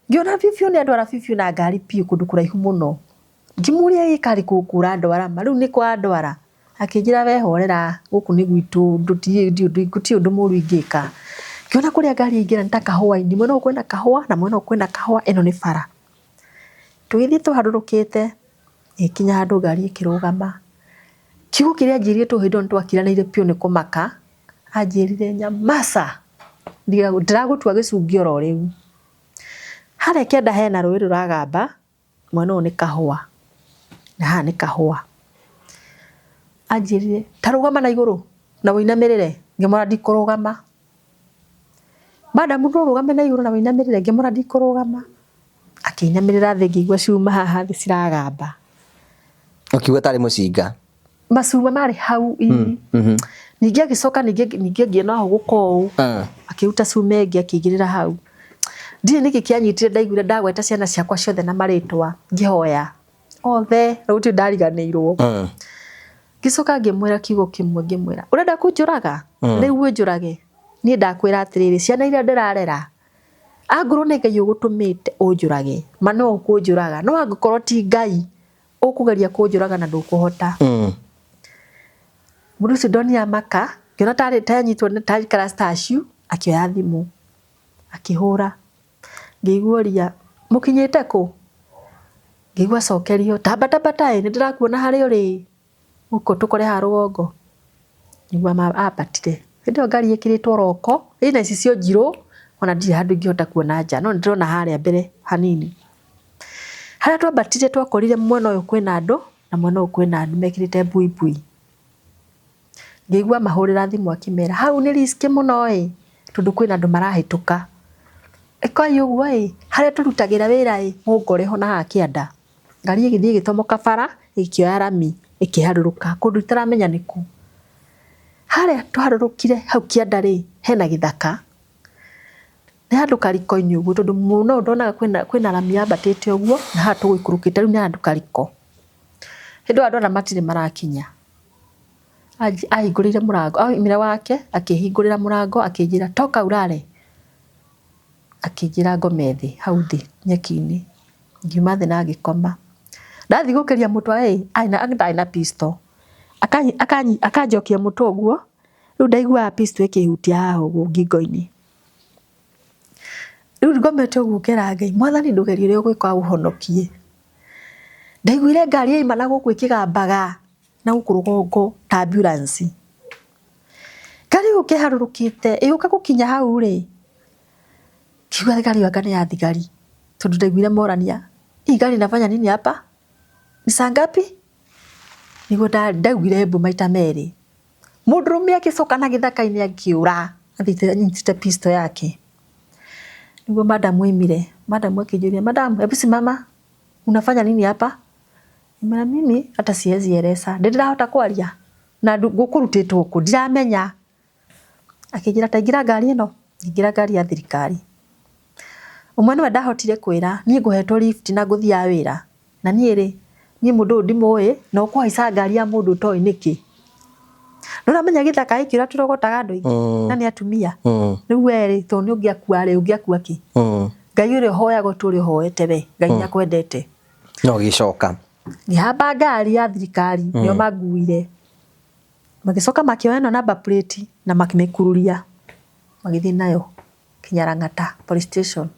ngĩona biũ biũ nĩ andwara biũ biũ na ngari biũ kũndũ kũraihu mũno. Ngĩmũria ĩ karĩ kũ ũrandwara ma rĩu nĩkũ wandwara? Akĩnjĩra we horera gũkũ nĩ gwitũ gũtirĩ ũndũ mũru ingĩka. Ngĩona kũrĩa ngari yaingĩra nĩ ta kahũa-inĩ, mwena ũyũ kwĩna kahũa na mwena ũyũ kwĩna kahũa, ĩno nĩ bara. Tũgĩthiĩ tũharũrũkĩte, ĩgĩkinya handũ ngari ĩkĩrũgama. Kiugo kĩrĩa anjĩrire tondũ hĩndĩ ĩyo nĩ twakiranĩire biũ nĩ kũmaka, anjĩrire nyamaca, ndĩragũtua gĩcungi oro rĩu. Harĩa kĩanda hena rũĩ rũragamba, mwena ũyũ nĩ kahũa na haha nĩ kahũa. Anjĩrire ta rũgama na igũrũ na ũinamĩrĩre, ngĩmwĩra ndikũrũgama. Madam ndũrũgame na igũrũ na ũinamĩrĩre, ngĩmwĩra ndikũrũgama. Akĩinamĩrĩra thĩ ngĩigua cuma haha thĩ ciragamba. Ũkiuga tarĩ mũcinga. Macuma marĩ hau ii. Ningĩ agĩcoka ningĩ ngĩona hũgũka ũũ. Akĩruta cuma ĩngĩ akĩigĩrĩra hau. Ndirĩ nĩkĩ kĩanyitire ndaiguire ndagweta ciana ciakwa ciothe na marĩtwa ngĩhoya. Othe, na gũtirĩ ndariganĩirwo. Ngĩcoka ngĩmwĩra kiugo kĩmwe ngĩmwĩra, ũrenda kũnjũraga? Rĩu ũnjũrage. Niĩ ndakwĩra atĩrĩrĩ, ciana iria ndĩrarera, angorwo nĩ Ngai ũgũtũmĩte ũnjũrage, ma no ũkũnjũraga. No angĩkorwo ti Ngai, ũkũgeria kũnjũraga na ndũkũhota. Mũndũ ũcio ndonire amaka, ngĩona tarĩ tanyitwo taikara statue, akĩoya thimũ, akĩhũra. Ngĩigua ũria, mũkinyĩte kũ? Ngĩigua acokerio, tambata ambata ĩ, nĩ ndĩrakuona harĩa ũrĩ, gũkũ tũkore haha rũgongo. Ngĩigua ambatire. Hĩndĩ ĩyo ngari ĩkĩrĩtwo roko, ĩna icicio njirũ, ona ndirĩ handũ ingĩhota kuona nja, no nĩ ndĩrona harĩa mbere hanini. Harĩa twambatire twakorire mwena ũyũ kwĩna andũ, na mwena ũyũ kwĩna andũ mekĩrĩte buibui. Ngĩigua mahũrĩra thimũ akĩmera, hau nĩ risk mũno ĩ, tondũ kwĩna andũ marahĩtũka. Ĩkai ũguo ĩ, harĩa tũrutagĩra wĩra ĩ, mũngore ho na haha kĩanda. Ngari ĩgĩthiĩ ĩgĩtomoka bara, ĩkĩoya rami, ĩkĩharũrũka kũndũ itaramenya nĩ kũ. Harĩa twarũrũkire hau kĩanda rĩ, hena gĩthaka. Nĩ handũ kariko-inĩ ũguo tondũ no ndonaga kwĩna rami yambatĩte ũguo na haha tũgũikũrũkĩte rĩu nĩ handũ kariko. Hĩndĩ ĩyo andũ arĩa matirĩ marakinya. Ahingũrĩire mũrango, aumire wake akĩhingũrĩra mũrango akĩnjĩra toka ulale. Akĩnjĩra ngome thĩ hau thĩ nyeki-inĩ. Ngiuma thĩ na ngĩkoma. Ndathiĩ gũkĩria mũtwe ĩ, arĩ na pistol. Akanjokia mũtwe ũguo, rĩu ndaiguaga pistol ĩkĩhutia haha ũguo ngingo-inĩ. Rĩu ngomete ũguo ngera Ngai, Mwathani ndũgerie ũrĩa ũgwĩka ũhonokie. Ndaiguire ngari yauma na gũkũ ĩkĩgambaga na gũkũ rũgongo ta ambulance. Ngari ĩgũka ĩharũrũkĩte, ĩgĩũka gũkinya hau rĩ, ngiuga ngari ĩyo anga nĩ ya thigari, tondũ ndaiguire morania, hii gari inafanya nini hapa? Ni saa ngapi? Nĩguo ndaugire mbu maita merĩ. Mũndũrũme agĩcoka na gĩthaka-inĩ akĩũra athiĩte anyitĩte pistol yake. Nĩguo madam oimire, madam akĩnjũria, madam hebu simama unafanya nini hapa? Ngĩmwĩra mimi hata siwezi eleza, ndĩrahota kwaria na ngũkũrutĩtwo kũ ndiramenya. Akĩnjĩra ta ingĩra ngari ĩno, ngĩingĩra ngari ya thirikari. Ũmwe nĩwe ndahotire kwĩra niĩ ngũhetwo lift na ngũthiaga wĩra, na niĩ rĩ, niĩ mũndũ ũyũ ndimũĩ na ũkũhaica ngari ya mũndũ ũtoĩ nĩkĩ? Nĩ ũramenya gĩthaka gĩkĩ ũrĩa tũrogotaga andũ aingĩ na nĩ atumia? Rĩu we rĩ, tondũ nĩ ũngĩakua rĩ, ũngĩakua kĩ? Ngai ũrĩa ũhoyaga ũtũre ũhoete we, Ngai nĩ akwendete. No gĩcoka. Ngĩhamba ngari ya thirikari, nĩo manguire. Magĩcoka makĩoya ĩno number plate na makĩmĩkururia magĩthiĩ nayo kinya Lang'ata police station.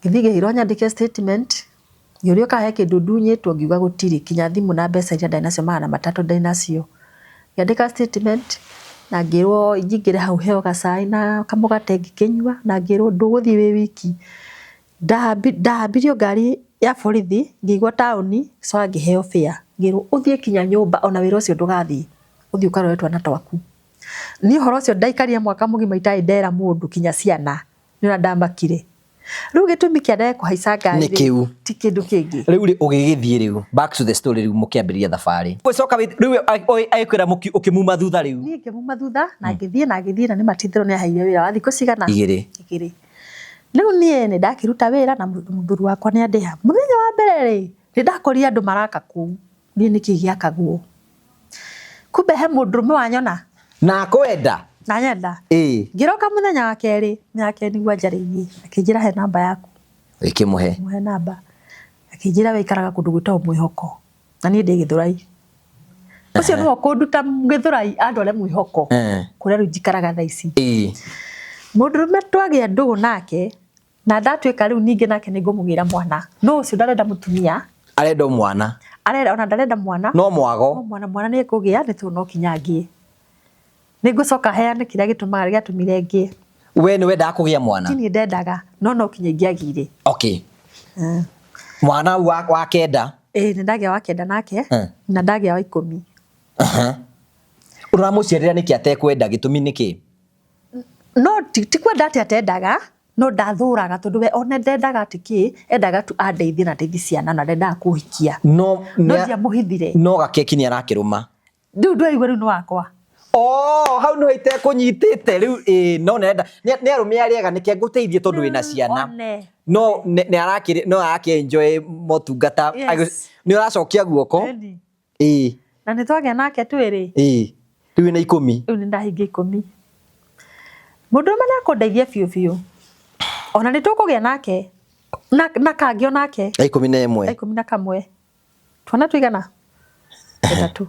Ngĩthiĩ ngĩĩrwo nyandĩke statement, ngĩũrio kana he kĩndũ ndunyĩtwo ngiuga gũtirĩ, kinya thimũ na mbeca iria ndarĩ nacio 300 ndarĩ nacio. Ngĩandĩka statement na ngĩrwo nyingĩre hau heo gacai na kamũgate ngĩkĩnyua na ngĩrwo ndũgũthiĩ wĩ wiki. Ndahambirio ngari ya borithi ngĩigua taũni ngĩcoka ngĩheo fare ngĩrwo ũthiĩ kinya nyũmba ona wĩra ũcio ndũgathiĩ ũthiĩ ũkarore twana twaku. Niĩ ũhoro ũcio ndaikarire mwaka mũgima itarĩ ndera mũndũ kinya ciana nĩ ũrĩa ndamakire. Rĩu gĩtũmi kĩa ndege kũhaica ngari Nĩ kĩu. ti kĩndũ kĩngĩ. Rĩu rĩ ũgĩgĩthiĩ rĩu back to the story rĩu mũkĩambĩrĩria thabarĩ. Gũcoka rĩu agĩkwĩra ũkĩmuma thutha rĩu. Niĩ ngĩmuma thutha na ngĩthiĩ na ngĩthiĩ na nĩ ma ti itherũ nĩ aheire wĩra wa thikũ cigana? Igĩrĩ. Igĩrĩ. Rĩu niĩ nĩ ndakĩruta wĩra na mũthuri wakwa nĩ andĩha. Mũthenya wa mbere rĩ, nĩ ndakorire andũ maraka kũu, niĩ nĩkĩ gĩakagwo. Kumbe he mũndũrũme wanyona. Na akwenda. Na anyenda. Ĩĩ. Ngĩroka mũthenya wa kerĩ, nake nĩguo anjarĩirie, akĩnjĩra he namba yaku. Ũgĩkĩmũhe. Ngĩmũhe namba. Akĩnjĩra we aikaraga kũndũ gwĩtagwo Mwĩhoko, na niĩ ndĩ Gĩthũrai. Ũcio nĩwe ũkũnduta Gĩthũrai andware Mwĩhoko, kũrĩa rĩu njikaraga thaa ici. Mũndũrũme twagĩa ndũgũ nake, na ndatuĩka rĩu ningĩ nake nĩ ngũmũgĩra mwana, no ũcio ndarenda mũtumia. Arenda o mwana. Arenda, ona ndarenda mwana. No mwago. No mwana, mwana nĩ ekũgĩa, nĩ tondũ no kinya ngĩe. Nĩ ngũcoka heane kĩrĩa gĩtũmaga gĩatũmire ngĩe. We nĩ wendaga kũgĩa mwana? Ti niĩ ndendaga, no no kinya ingĩagĩire. Okay. Mwana wa kenda? Ĩĩ nĩ ndagĩa wa kenda nake, na ndagĩa wa 10. Ũramũciarĩra nĩkĩ atekwenda, gĩtũmi nĩkĩ? No ti kwenda atĩ atendaga, no ndathũraga tondũ we ona ndendaga atĩ kĩ, endaga tu andeithie na ndeithie ciana na ndendaga kũhikia. No, No ndiamũhithire. No gakeki nĩ arakĩrũma. Rĩu ndwaigua rĩu nĩ wakwa. Oh, hau nĩho itekũnyitĩte rĩu ĩĩ no nĩarenda nĩ arũme arĩa ega nĩke ngũteithie tondũ wĩna ciana. One. No nĩ arakĩ no arakĩ enjoy motungata. Yes. Nĩ ũracokia guoko. Ĩni. Ĩĩ. Na nĩ twagĩa nake twĩrĩ. Ĩĩ. Rĩu wĩna 10. Rĩu nĩ ndahingia 10. Mũndũrũme nĩ akũndeithia biũ biũ. Ona nĩ tũkũgĩa nake. Na kangĩ onake. 11. 11. Twana tũigana? 3.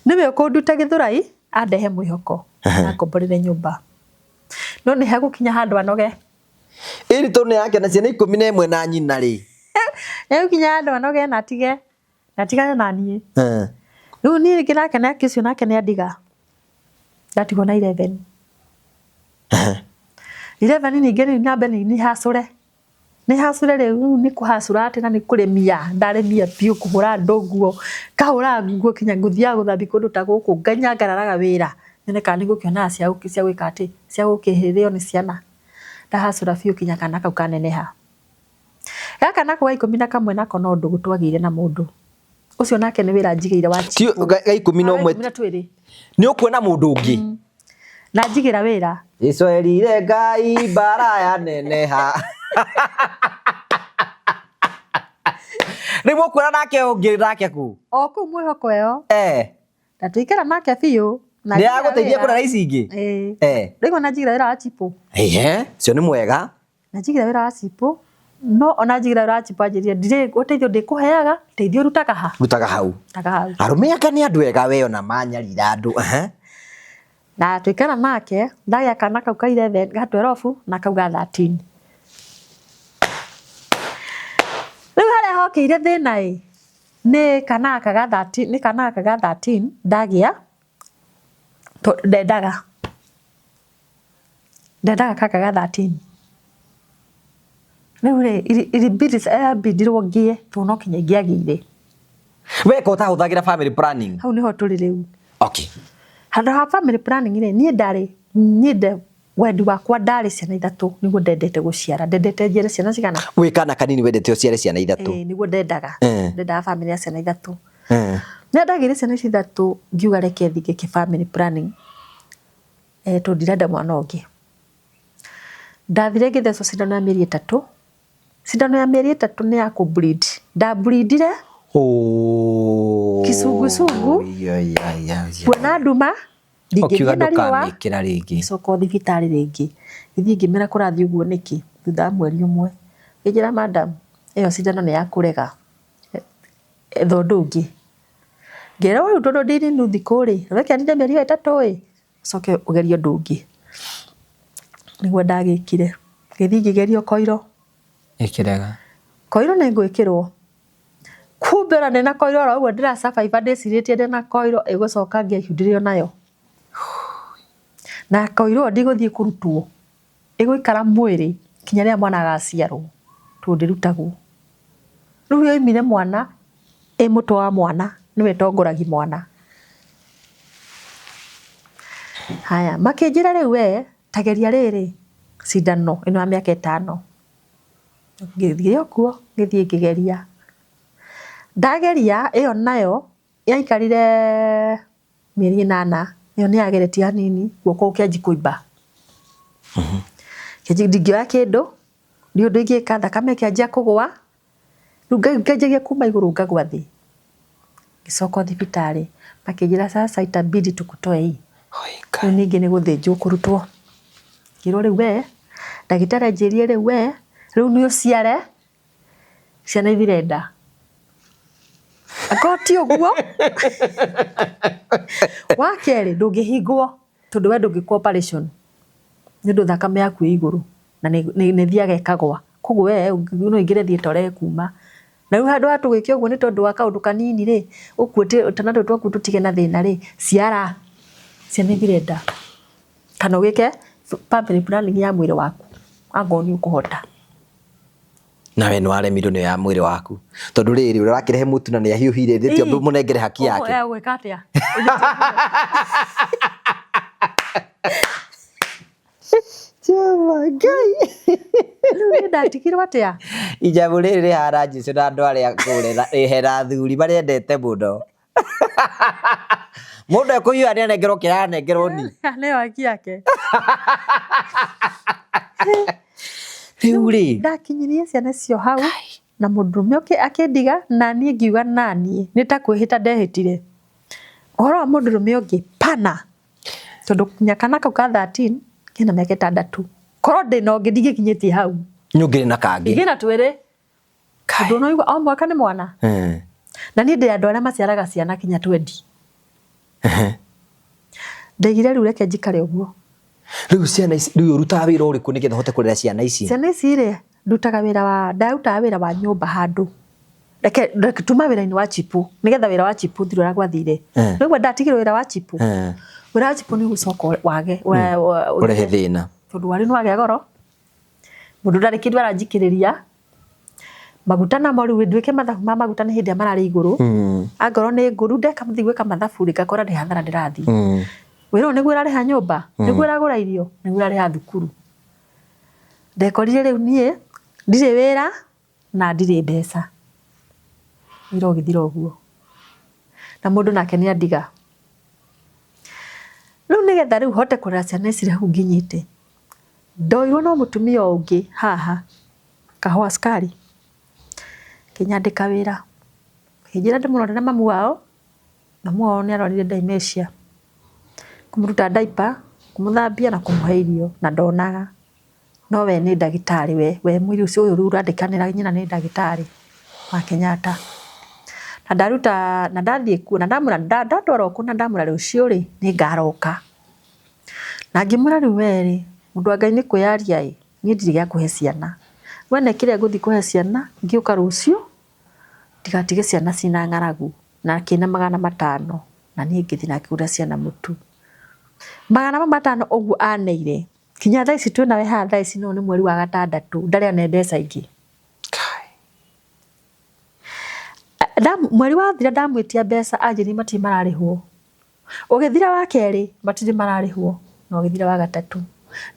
Nĩwe ũkũnduta Gĩthũrai andehe Mwĩhoko na ngomborere nyũmba. No nĩ hegũkinya handũ anoge. Ĩni tondũ nĩ yake na ciana 11 na nyina rĩ. Hegũkinya handũ anoge na atige na atigane na niĩ. Rĩu niĩ rĩngĩ nake nake ũcio nake nĩ andiga. Ndatigwo na 11. 11 ningĩ rĩu nyambe nĩ hacũre. Nĩ hacũre rĩu nĩ kũhacũra atĩ na nĩ kũrĩmia ndarĩmia biũ kũhũra andũ nguo ngahũra nguo kinya ngũthiaga gũthambia kũndũ ta gũkũ nginya ngararaga wĩra nyone kana nĩ ngũkĩona cia gwĩka atĩ cia gũkĩrĩo nĩ ciana. Ndahacũra biũ kinya kana kau kaneneha. Gaka nako ga 11 nako no ndũgũ twagĩire na mũndũ. Ũcio nake nĩ wĩra njigĩire wa Ti ga 11. 12. Nĩ ũkuona mũndũ ũngĩ. Na njigĩra wĩra. Jesu erire Ngai mbara ya neneha. Rĩu ũkuona nake ũngĩ nake kũ? O kũu mwĩhoko ĩyo. Eh. Na tũikara nake biũ. Na Nĩ njigĩra agũteithia wĩra. kũrera ici ingĩ? Ĩĩ. Eh. Rĩu na njigĩra wĩra wa chipũ. Ehe, cio nĩ mwega. Na njigĩra wĩra wa chipũ. No ona njigĩra wĩra wa chipũ anjĩrire ndirĩ ũteithio ndĩkũheaga, ũteithio rutaga ha? Rutaga hau. Rutaga hau. Arũme anga nĩ andũ ega we ona manyarira andũ. Ehe. Na tũikara nake, ndagĩa kana kau ka 11, ga 12 na kau ga 13. Rĩu harĩa hokeire thĩna ĩ, nĩ kana gaka ga 13, nĩ kana gaka ga 13 ndagĩa, ndendaga. Ndendaga gaka ga 13. Rĩu rĩ, ilibidi yambindirwo ngĩe, tondũ no kinya ingĩagĩire. We ko ũtahũthagĩra family planning? Hau nĩho tũrĩ rĩu. Okay. Handũ ha family planning rĩ, niĩ ndarĩ, niĩ nde wendi wakwa ndarĩ ciana ithatũ nĩguo ndendete gũciara. Ndendete njiare ciana cigana? Wĩ kana kanini wendete ũciare ciana ithatũ. Ĩĩ, nĩguo ndendaga. Eh. Ndendaga family ya ciana ithatũ. Eh. Nĩ ndagĩire ciana ici ithatũ ngiuga reke thiĩ ngeke family planning. Tondũ ndirenda mwana ũngĩ. Ndathire ngĩthecwo cindano ya mĩeri ĩtatũ. Cindano ya mĩeri ĩtatũ nĩ ya kũ bleed. Nda bleedire. Oh. Kizunguzungu. Ya, ya, ya, ya. Kuona nduma. Ũkiuga Ndingĩthiĩ na riũa. ndũkamĩkĩra rĩngĩ. Ngĩcoka thibitarĩ rĩngĩ. Ngĩthiĩ ngĩmera kũrathiĩ ũguo nĩkĩ thutha wa mweri ũmwe. Ngĩnjĩra madam, ĩyo cindano nĩ ya kũrega. Etha ũndũ ũngĩ. Ngĩrwo rĩu tondũ ndĩ nuthu thikũ rĩ, reke ninde mĩeri ĩyo ĩtatũ ĩ, ũcoke ũgerie ũndũ ũngĩ. Nĩguo ndagĩkire. Ngĩthiĩ ngĩgerio koiro. Ĩkĩrega. Koiro nĩ ngwĩkĩrwo. Kumbe ona ndĩna koiro oro ũguo ndĩra survive ndĩcirĩtie ndĩna koiro ĩgũcoka ngĩe ihu ndĩrĩ onayo. Na koiro ĩyo ndigũthiĩ kũrutwo. Ĩgũikara mwĩrĩ kinya rĩrĩa mwana agaciarwo tondũ ndĩrutagwo. Rĩu yoimire mwana ĩ mũtwe wa mwana nĩwe ĩtongoragia mwana. Haya, makĩnjĩra rĩu we tageria rĩrĩ cindano ĩno ya mĩaka ĩtano. Ngĩthiĩ o kuo ngĩthiĩ ngĩgeria. Ndageria ĩyo nayo yaikarire mĩeri ĩnana, ĩyo nĩ yageretie hanini guoko gũkĩanjia kũimba. Ndingĩoya kĩndũ, ndirĩ ũndũ ingĩka, thakame ĩkĩanjia kũgũa, rĩu nganjagia kuma igũrũ ngagwa thĩ. Ngĩcoka thibitarĩ, makĩnjĩra sasa itabidi tukutoe hii. Rĩu ningĩ nĩ gũthĩnjwo kũrutwo. Ngĩrwo rĩu we, ndagĩtarĩ anjĩrire rĩu we, rĩu nĩ ũciare, ciana ithire nda. Angorwo ti ũguo, wa kerĩ ndũngĩhingwo tondũ we ndũngĩkwo operation nĩ ũndũ thakame yaku ĩ igũrũ na nĩ ĩthiaga ĩkagwa. Koguo we no ũingĩre theatre ũrege kuma. Na rĩu handũ ha tũgwĩke ũguo nĩ tondũ wa kaũndũ kanini rĩ, ũkuĩte twana tũtũ twaku tũtige na thĩna rĩ, ciara ciana ithire nda. Kana ũgĩke family planning ya mwĩrĩ waku angorwo nĩ ũkũhota. Na we nĩ waremirwo nĩ ya mwĩrĩ waku. Tondũ rĩrĩ ũrĩa ũrakĩrehe mũtu na nĩ ahiũhire rĩtio mũnengere haki yake. Ũgwĩka atĩa? Jehova Ngai. Rĩu niĩ ndatigirwo atĩa? Ijambo rĩrĩ rĩhana Jesũ na andũ arĩa akũrera hena athuri marendete mũno. Mũndũ ekũhiũha nĩ anengerwo kĩrĩa aranengerwo ni. Nĩyo haki yake. Rĩu rĩ. Ndakinyirie ciana icio hau na mũndũrũme akĩndiga na niĩ ngiuga naniĩ nĩ ta kwĩhĩta ndehĩtire. Ũhoro wa mũndũrũme ũngĩ pana tondũ kinya kana kau ka 13 kena mĩaka ĩtandatũ. Korwo ndĩna ũngĩ ndingĩkinyĩtie hau. Nĩ ũngĩrĩ na kangĩ. Ingĩ na twĩrĩ. Tondũ no igua o mwaka nĩ mwana. Na niĩ ndĩ andũ arĩa maciaraga ciana kinya 20. Ndaigire rĩu reke njikare ũguo. Rĩu ciana ici rĩu ũrutaga wĩra ũrĩkũ nĩgetha ũhote kũrera ciana ici? Ciana ici rĩ, ndutaga wĩra wa ndarutaga wĩra wa nyũmba handũ. Reke tuma wĩra-inĩ wa chipu nĩgetha wĩra wa chipu ũthire ũrĩa gwathire. Rĩu ndatigirwo wĩra wa chipu. Wĩra wa chipu nĩ ũgũcoka wage Ũrehe thĩna. Tondũ warĩ nĩ wagĩa goro. Mũndũ ndarĩ kĩndũ aranjikĩrĩria. Maguta namo rĩu nduĩke mathabu ma maguta nĩ hĩndĩ ĩrĩa mararĩ igũrũ. Angorwo nĩ ngũru ndeka thiĩ gwĩka mathabu rĩ ngakora ndĩ hathara ndĩrathiĩ. Wĩra ũyũ nĩguo ũrarĩha nyũmba, nĩguo ũragũra irio, nĩguo ũrarĩha thukuru. Ndekorire rĩu niĩ ndirĩ wĩra na ndirĩ mbeca. Wĩra ũgĩthira ũguo. Na mũndũ nake nĩ andiga. Nĩgetha rĩu hote kũrera ciana ici hau nginyĩte, ndoirwo no mũtumia ũngĩ haha, kahũa cukari, akĩnyandĩka wĩra, akĩnjĩra ndĩmũrore na mamu wao, mamu wao nĩ arwarire dementia, kũmũruta diaper, kũmũthambia na kũmũhe irio na ndonaga. No we nĩ ndagĩtarĩ we, we mũirũ ũcio ũyũ rĩu ũrandĩkanĩra nyina nĩ ndagĩtarĩ wa Kenyatta. Na ndaruta na ndathiĩ kuo na ndamwĩra ndatwarwo kũu na ndamwĩra rũciũ rĩ nĩ ngaroka. Na ngĩmwĩra rĩu we rĩ, mũndũ wa Ngai nĩ kwĩyaria ĩ, niĩ ndirĩ gĩa kũhe ciana. We ne kĩrĩa ngũthiĩ kũhe ciana ngĩũka rũciũ ndigatige ciana ciĩna ng'aragu na kĩna 500 na niĩ ngĩthiĩ na ngĩgũrĩra ciana mũtu. 500 ũguo aneire kinya thaa ici twĩnawe haha thaa ici no nĩ mweri wa gatandatũ ndarĩ ane mbeca ingĩ. Mweri wathira ndamwĩtia mbeca anjĩrire matirĩ mararĩhwo. Ũgĩthira wa kerĩ matirĩ mararĩhwo na ũgĩthira wa gatatũ.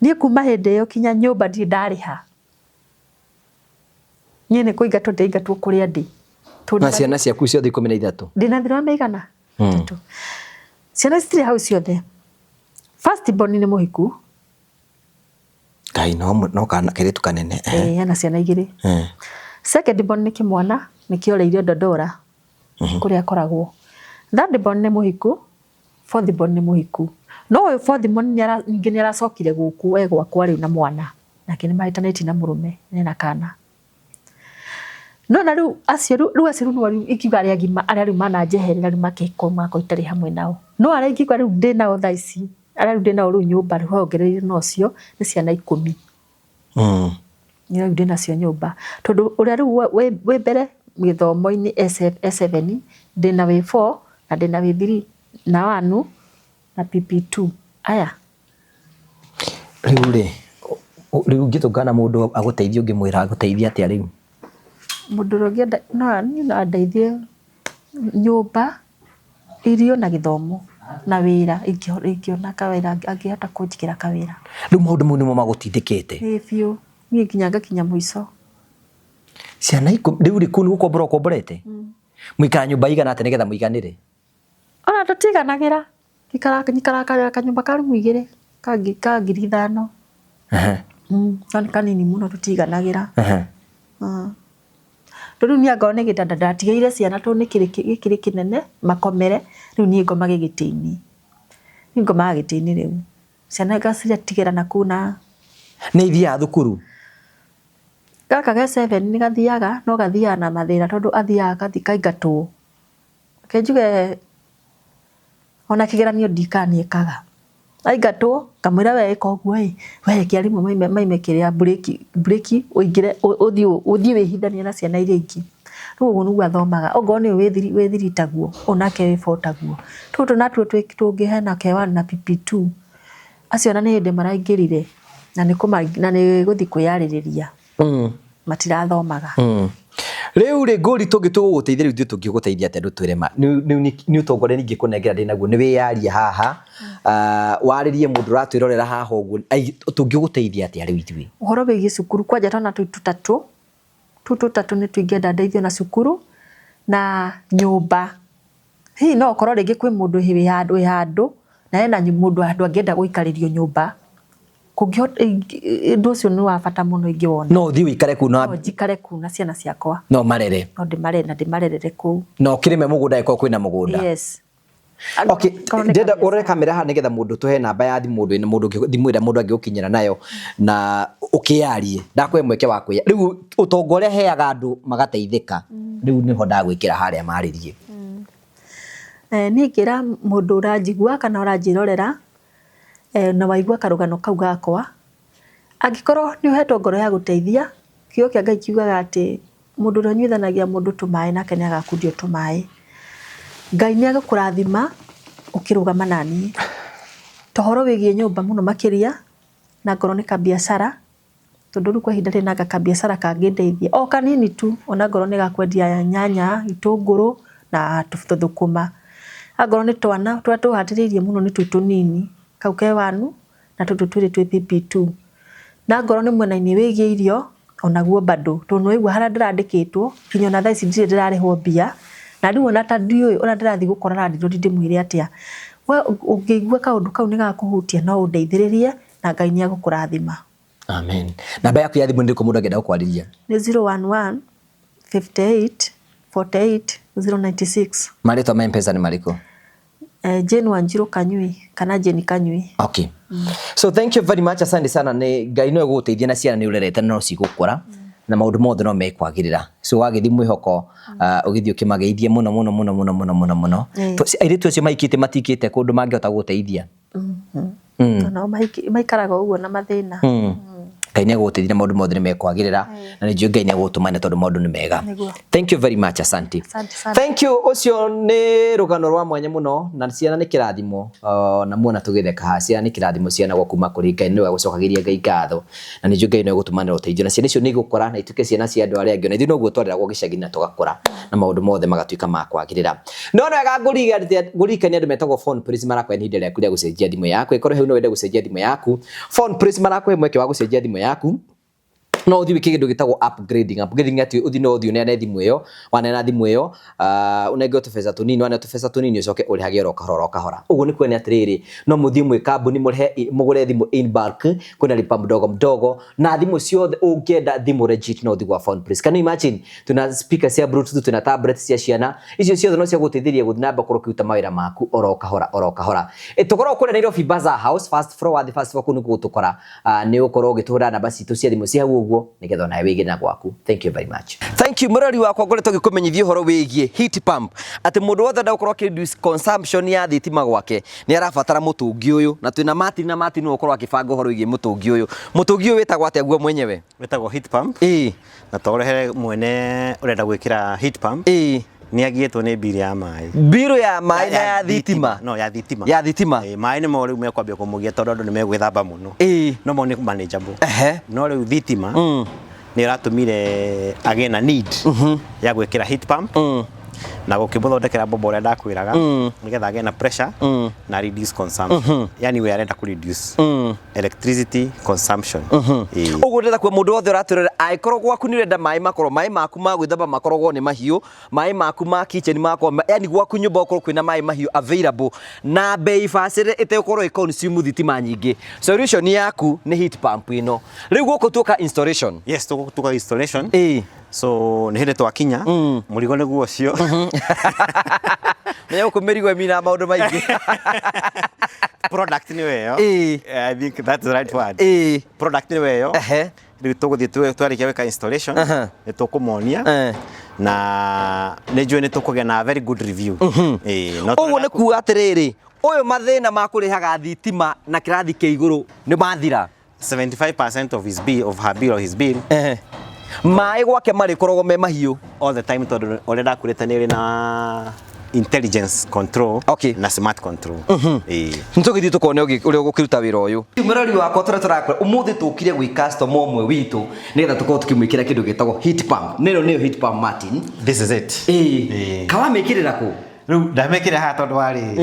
Niĩ kuma hĩndĩ ĩyo kinya nyũmba ndirĩ ndarĩha. Niĩ nĩ kũingatwo ndĩraingatwo kũrĩa ndĩ. Na ciana ciaku ciothe 13? Ndĩna thĩna wa mĩigana? Ĩtatũ. Ciana citirĩ hau ciothe. First born nĩ mũhiku. Ngai no no kana kairĩtu kanene. Ĩĩ ena ciana igĩrĩ. Second born nĩ kĩmwana nĩkĩoreirio Dandora kũrĩa akoragwo. Third born nĩ mũhiku, fourth born nĩ mũhiku. No ũyũ fourth born ningĩ nĩ aracokire gũkũ e gwakwa rĩu na mwana. Nake nĩ mahĩtanĩtie na mũrũme ena kana. No na rĩu acio rĩu acio rĩu nĩo ingiuga arĩa agima arĩa rĩu mananjeherera rĩu makekorwo magakorwo itarĩ hamwe nao. No arĩa ingiuga rĩu ndĩ nao thaa ici, arĩa rĩu ndĩ nao rĩu nyũmba rĩu hongereire na ũcio nĩ ciana 10. Nĩ rĩu ndĩ nacio nyũmba. Tondũ ũrĩa rĩu wĩ mbere gĩthomo-inĩ e 7, ndĩna wĩ 4 na ndĩna wĩ 3 na 1 na PP2. Aya. Rĩu rĩ, rĩu ũngĩtũngana na mũndũ agũteithie ũngĩmwĩra agũteithie atĩa rĩu? Mũndũ ũrĩa ũngĩenda no niĩ no andeithie nyũmba, irio na gĩthomo na wĩra ingĩona kawĩra angĩhota kũnjigĩra kawĩra. Rĩu maũndũ mau nĩmo magũtindĩkĩte? Ĩĩ biũ, niĩ nginya ngakinya mũico. Ciana rĩu rĩ kũu nĩ gũkombora ũkomborete? Mũikaraga nyũmba igana atĩa nĩgetha mũiganĩre? Ona tũtiganagĩra. Nyikaraga kanyũmba ka rumu igĩrĩ ka 5,000. No nĩ kanini mũno tũtiganagĩra. Rĩu niĩ angorwo nĩ gĩtanda ndatigĩire ciana tondũ nĩ gĩkĩrĩ kĩnene makomere, rĩu niĩ ngomage gĩtĩ-inĩ. Niĩ ngomaga gĩtĩ-inĩ rĩu. Ciana ngacitigĩra nakũu na Nĩ ithiaga thukuru? Gaka ge 7 nĩ gathiaga no gathiaga na mathĩna tondũ athiaga gathiĩ kaingatwo. Reke njuge ona kĩgeranio ndikana nĩekaga. Aingatwo ngamwĩra we ĩka ũguo ĩ, we reke arimũ maime kĩrĩa mburĩki ũingĩre ũthiĩ wĩhithanie na ciana iria ingĩ. Rĩu ũguo nĩguo athomaga. Okorwo nĩ ũyũ wĩ 3 taguo, ũyũ nake wĩ 4 taguo. Tũtũ natuo tũngĩ hena ke 1 na PP2. Acio ona nĩ hĩndĩ maraingĩrire na nĩ gũthiĩ kwĩyarĩrĩria. Matirathomaga. Rĩu rĩ ngũri tũngĩtua gũgũteithia rĩu ithuĩ tũngĩgũteithia atĩa ndũtwĩre ma nĩ ũtonga ũrĩa ningĩkũnengera ndĩ naguo nĩ wĩyarie haha warĩrie mũndũ ũratwĩrorera haha ũguo tũngĩgũteithia atĩa rĩu ithuĩ? Ũhoro wĩgiĩ cukuru kwanja twana tũu tũtatũ, tũu tũtatũ nĩ tũingĩenda ndeithio na cukuru na nyũmba. Hihi no ũkorwo rĩngĩ kwĩ mũndũ wĩ handũ na hena mũndũ handũ angĩenda gũikarĩrio nyũmba. Ũndũ ũcio nĩ wa bata mũno ingĩwona. No ũthiĩ ũikare kũu na No njikare kũu na ciana ciakwa. No marere. No ndĩmarere na ndĩmarerere kũu. Na ũkĩrĩme mũgũnda angĩkorwo kwĩna mũgũnda. Yes. Okay, ndĩrenda ũrore kamera haha nĩgetha mũndũ tũhe namba ya thimũ mũndũ mũndũ thimũ ĩrĩa mũndũ angĩgũkinyĩra nayo na ũkĩyarie. Ndakũhe mweke wa kwĩya. Rĩu ũtonga ũrĩa heaga andũ magateithĩka rĩu nĩho ndagwĩkĩra harĩa marĩrie. Niĩ ingĩra mũndũ ũranjigua kana ũranjĩrorera na waigua karũgano kau gakwa, angĩkorwo nĩ ũhetwo ngoro ya gũteithia, kiugo kĩa Ngai kiugaga atĩ mũndũ ũrĩa ũnyuithanagia mũndũ tũmaĩ nake nĩ agakundio tũmaĩ. Ngai nĩ egũkũrathima ũkĩrũgama naniĩ. Ta ũhoro wĩgiĩ nyũmba mũno makĩria, na ngorwo nĩ kabiacara, tondũ rĩu kwa ihinda rĩrĩ nanga kabiacara kangĩndeithia o kanini tu, ona ngorwo nĩ gakwendia nyanya, itũngũrũ na tũthũkũma. Angorwo nĩ twana tũrĩa tũhatĩrĩirie mũno nĩ tũu tũnini, kau ke 1 na tũtũ twĩrĩ twĩ PP2. Na ngorwo nĩ mwena-inĩ wĩgiĩ irio, onaguo bado, tondũ nĩwaigua harĩa ndĩrandĩkĩtwo, nginya ona thaa ici ndirĩ ndĩrarĩhwo mbia, na rĩu ona ta ndiũĩ ũrĩa ndĩrathiĩ gũkora landlord ndĩmwĩre atĩa. We ũngĩigua kaũndũ kau nĩ gakũhutia no ũndeithĩrĩrie na Ngai nĩ egũkũrathima. Amen. Namba yaku ya thimũ nĩ ĩrĩkũ mũndũ angĩenda gũkwarĩria? Nĩ 011 58 48 096. Marĩtwa ma M-Pesa nĩ marĩkũ? Jane Wanjiru Kanyui kana Jane Kanyui. Okay. So thank you very much, asante sana. Nĩ Ngai no egũgũteithia na ciana nĩ ũrerete no cigũkũra na maũndũ mothe no mekwagĩrĩra. So wagĩthiĩ mwĩhoko ũgĩthiĩ ũkĩmageithie mũno mũno mũno mũno mũno mũno mũno. Airĩtu acio maikĩte matikĩte kũndũ mangĩhota gũgũteithia. Nao maikaraga ũguo na mathĩna. Ngai nĩ egũgũteithia na maũndũ mothe nĩ mekwagĩrĩra na nĩ njũĩ Ngai nĩ egũgũtũmana tondũ maũndũ nĩ mega. Thank you very much, asante. Asante sana. Thank you. Ũcio nĩ rũgano rwa mwanya mũno na ciana nĩ kĩrathimo na muona tũgĩtheka haha ciana nĩ kĩrathimo ciana gwa kuma kũrĩ Ngai nĩwe gũcokagĩria Ngai ngatho na nĩ njũĩ Ngai no egũtũmanĩra ũteithio na ciana icio nĩ igũkũra na ituĩke ciana cia andũ arĩa angĩ na ithuĩ noguo twareragwo gĩcagi na tũgakũra na maũndũ mothe magatuĩka ma kwagĩrĩra. No nĩ wega ngũririkania andũ metagwo Phone Prince marakũhe ihinda rĩaku rĩa gũcenjia thimũ yaku. Ĩkorwo hau no wende gũcenjia thimũ yaku, Phone Prince marakũhe mweke wa gũcenjia thimũ yaku. No ũthiĩ wĩke kĩndũ gĩtagwo upgrading. Upgrading atĩ ũthiĩ no ũthiĩ ũneane thimũ ĩyo, waneana thimũ ĩyo, ũnengwo tũbeca tũnini, waneana tũbeca tũnini ũcoke ũrĩhage oro kahora oro kahora. Ũguo nĩ kuonania atĩrĩrĩ, no mũthiĩ mwĩ kambuni mũrĩhe mũgũre thimũ in bulk, kwĩna lipa mdogo mdogo, na thimũ ciothe ũngĩenda thimũ legit no ũthiĩ gwa Phone Prince. Can you imagine? Twĩna speaker cia bluetooth, twĩna tablet cia ciana, icio ciothe no cia gũteithĩrĩria gũthiĩ na mbere gũkorwo ũkĩruta mawĩra maku oro kahora oro kahora. Tũkoragwo kũrĩa Nairobi Bazaar House, first floor, wathiĩ first floor kũu nĩkuo ũgũtũkora. Nĩ ũgũkorwo ũgĩtũhũrĩra namba citũ cia thimũ ci hau ũguo nĩgetha onawe wĩgĩre na gwaku. Thank you very much. Thank you mũrori wakwa, ngoretwo ngĩkũmenyithia ũhoro wĩgiĩ heat pump, atĩ mũndũ wothe ũrenda gũkorwo akĩ reduce consumption ya thitima gwake nĩ arabatara mũtũngi ũyũ, na twĩna Martin, na Martin nĩwe ũkorwo akĩbanga ũhoro wĩgiĩ mũtũngi ũyũ. Mũtũngi ũyũ wĩtagwo atĩa guo mwenyewe? Wĩtagwo heat pump. Na twaũrehere mwene ũrenda gwĩkĩra heat pump. Nĩ agiĩtwo nĩ mbirũ ya maĩ. Mbirũ ya maĩ na ya thitima. No, ya thitima. Ya thitima. Maĩ nĩmo rĩu mekwambia kũmũgia tondũ andũ nĩ megwĩthamba mũno. No mo nĩ manageable. No rĩu thitima nĩ ĩratũmire agĩe na need ya gwĩkĩra heat pump na gũkĩmũthondekera bomba ũrĩa ndakwĩraga nĩgetha agĩe na pressure na reduce consumption. Yani we arenda kũ reduce electricity consumption. Ũguo ndĩrenda kuga mũndũ wothe ũratwĩrorera angĩkorwo gwaku nĩ ũrenda maĩ makorwo maĩ maku ma gwĩthamba makoragwo nĩ mahiũ, maĩ maku ma kitchen makorwo, yani gwaku nyũmba gũkorwo kwĩna maĩ mahiũ available na bei bacĩrĩre ĩtegũkorwo ĩ consume thitima nyingĩ, solution yaku nĩ heat pump ĩno. Rĩu gũkũ tuoka installation. Yes, tuka installation. So nĩ hĩndĩ twakinya mũrigo nĩguo ũcio. Menya gũkũ mĩrigo ĩminaga maũndũ maingĩ. Product nĩyo ĩyo. I think that's the right word. Product nĩyo ĩyo. Rĩu tũgũthiĩ twarĩkia gwĩka installation nĩ tũkũmonia na nĩ njũĩ nĩ tũkũgĩa na very good review. Ũguo nĩ kuga atĩrĩrĩ, ũyũ mathĩna ma kũrĩhaga thitima na kĩrathi kĩa igũrũ nĩ mathira. 75% of his bill, of her bill or his bill. Maĩ gwake marĩkoragwo me mahiũ all the time tondũ ũrĩa ndakwĩrĩte nĩ ĩrĩ na intelligence control na smart control. Nĩtũgĩthiĩ tũkone ũrĩa ũgũkĩruta wĩra ũyũ. Mũrori wakwa tũrĩa tũrakora ũmũthĩ tũkire gwĩ customer ũmwe witũ nĩgetha tũkorwo tũkĩmwĩkĩra kĩndũ gĩtagwo heat pump. Nĩno nĩyo heat pump, Martin. This is it. Kawamĩkĩrĩra kũ? Rĩu ndamĩkĩra haha tondũ warĩ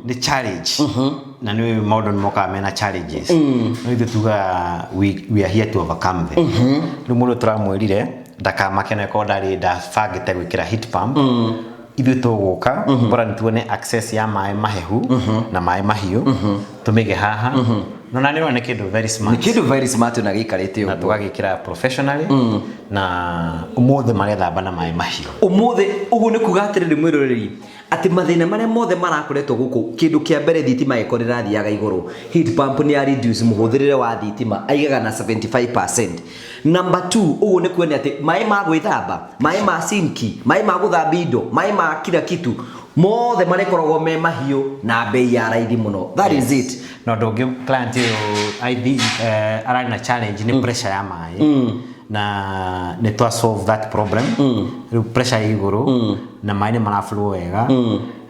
nĩ challenge na nĩ maũndũ nĩ mokaga mena challenges no ithuĩ tugaga we are here to overcome them. Rĩu mũndũ tũramwĩrire ndakamake na korwo ndarĩ ndabangĩte gwĩkĩra heat pump, ithuĩ tũgũka bora nĩ tuone access ya maĩ mahehu na maĩ mahiũ tũmĩige haha. No na nĩ ũrona nĩ kĩndũ very smart. Nĩ kĩndũ very smart na gĩikarĩte na ũguo. Tũgagĩkĩra professionally na ũmũthĩ marethamba na maĩ mahiũ. Ũmũthĩ ũguo nĩ kuga atĩrĩrĩ mwĩroreri atĩ mathĩna marĩa mothe marakoretwo gũkũ, kĩndũ kĩa mbere thitima ĩkorwo ĩrathiaga igũrũ, heat pump nĩ ya reduce mũhũthĩrĩre wa thitima aigaga na 75%. Number 2, ũguo nĩ kuonania atĩ maĩ ma gwĩthamba, maĩ ma sinki, maĩ ma gũthambia indo, maĩ ma kila kitu mothe marĩkoragwo me mahiũ na bei ya raithi mũno. That is it. Na ũndũ ũngĩ client ũyũ I think ararĩ na challenge nĩ pressure ya maĩ na nĩ twa solve that problem. Rĩu pressure ĩ igũrũ na maĩ nĩ maraflow wega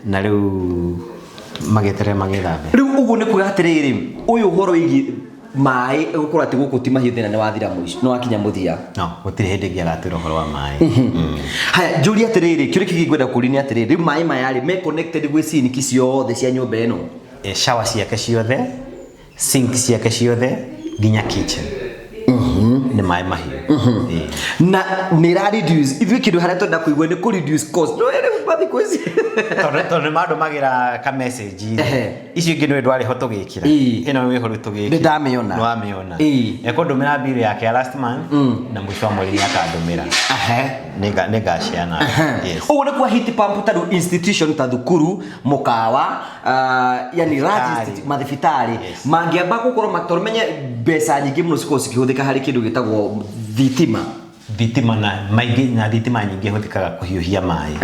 na rĩu magĩeterere magĩthambe. Rĩu ũguo nĩ kuga atĩrĩrĩ, ũyũ ũhoro wĩgiĩ maĩ gũkorwo atĩ gũkũ ti mahiũ thĩna nĩ wathira mũico, nĩ wakinya mũthia. No, gũtirĩ hĩndĩ ĩngĩ agatwĩra ũhoro wa maĩ. Haya, njũrie atĩrĩrĩ, kĩũria kĩngĩ ngwenda kũũria nĩ atĩrĩrĩ, rĩu maĩ maya rĩ, me connected gwĩ sinki ciothe cia nyũmba ĩno? Shower ciake ciothe, sink ciake ciothe, nginya kitchen. Nĩ maĩ mahiũ. Na nĩ ĩra reduce, ithuĩ kĩndũ harĩa twenda kũigua nĩ kũ reduce cost. No, rĩu thikũ ici. Tondũ nĩ mandũmagĩra ka message. Ehe. Icio ingĩ nĩ ndwarĩ ho tũgĩkĩra. Ĩĩ. Ĩno wĩho rĩu tũgĩkĩra. Nĩ ndamĩona. Nĩ wamĩona. Ĩĩ. Ekũndũmĩra bill yake ya last month na mũico wa mweri nĩ akandũmĩra. Nĩngaciana. Yes. Ũguo nĩ kwa heat pump ta rĩu institution ta thukuru, mũkawa, yani large Thibitarĩ. mathibitarĩ Yes. mangĩamba gũkorwo tondũ menye mbeca nyingĩ mũno cikoragwo cikĩhũthĩka harĩ kĩndũ gĩtagwo thitima. Thitima na maingĩ na thitima nyingĩ hũthĩkaga kũhiũhia maĩ.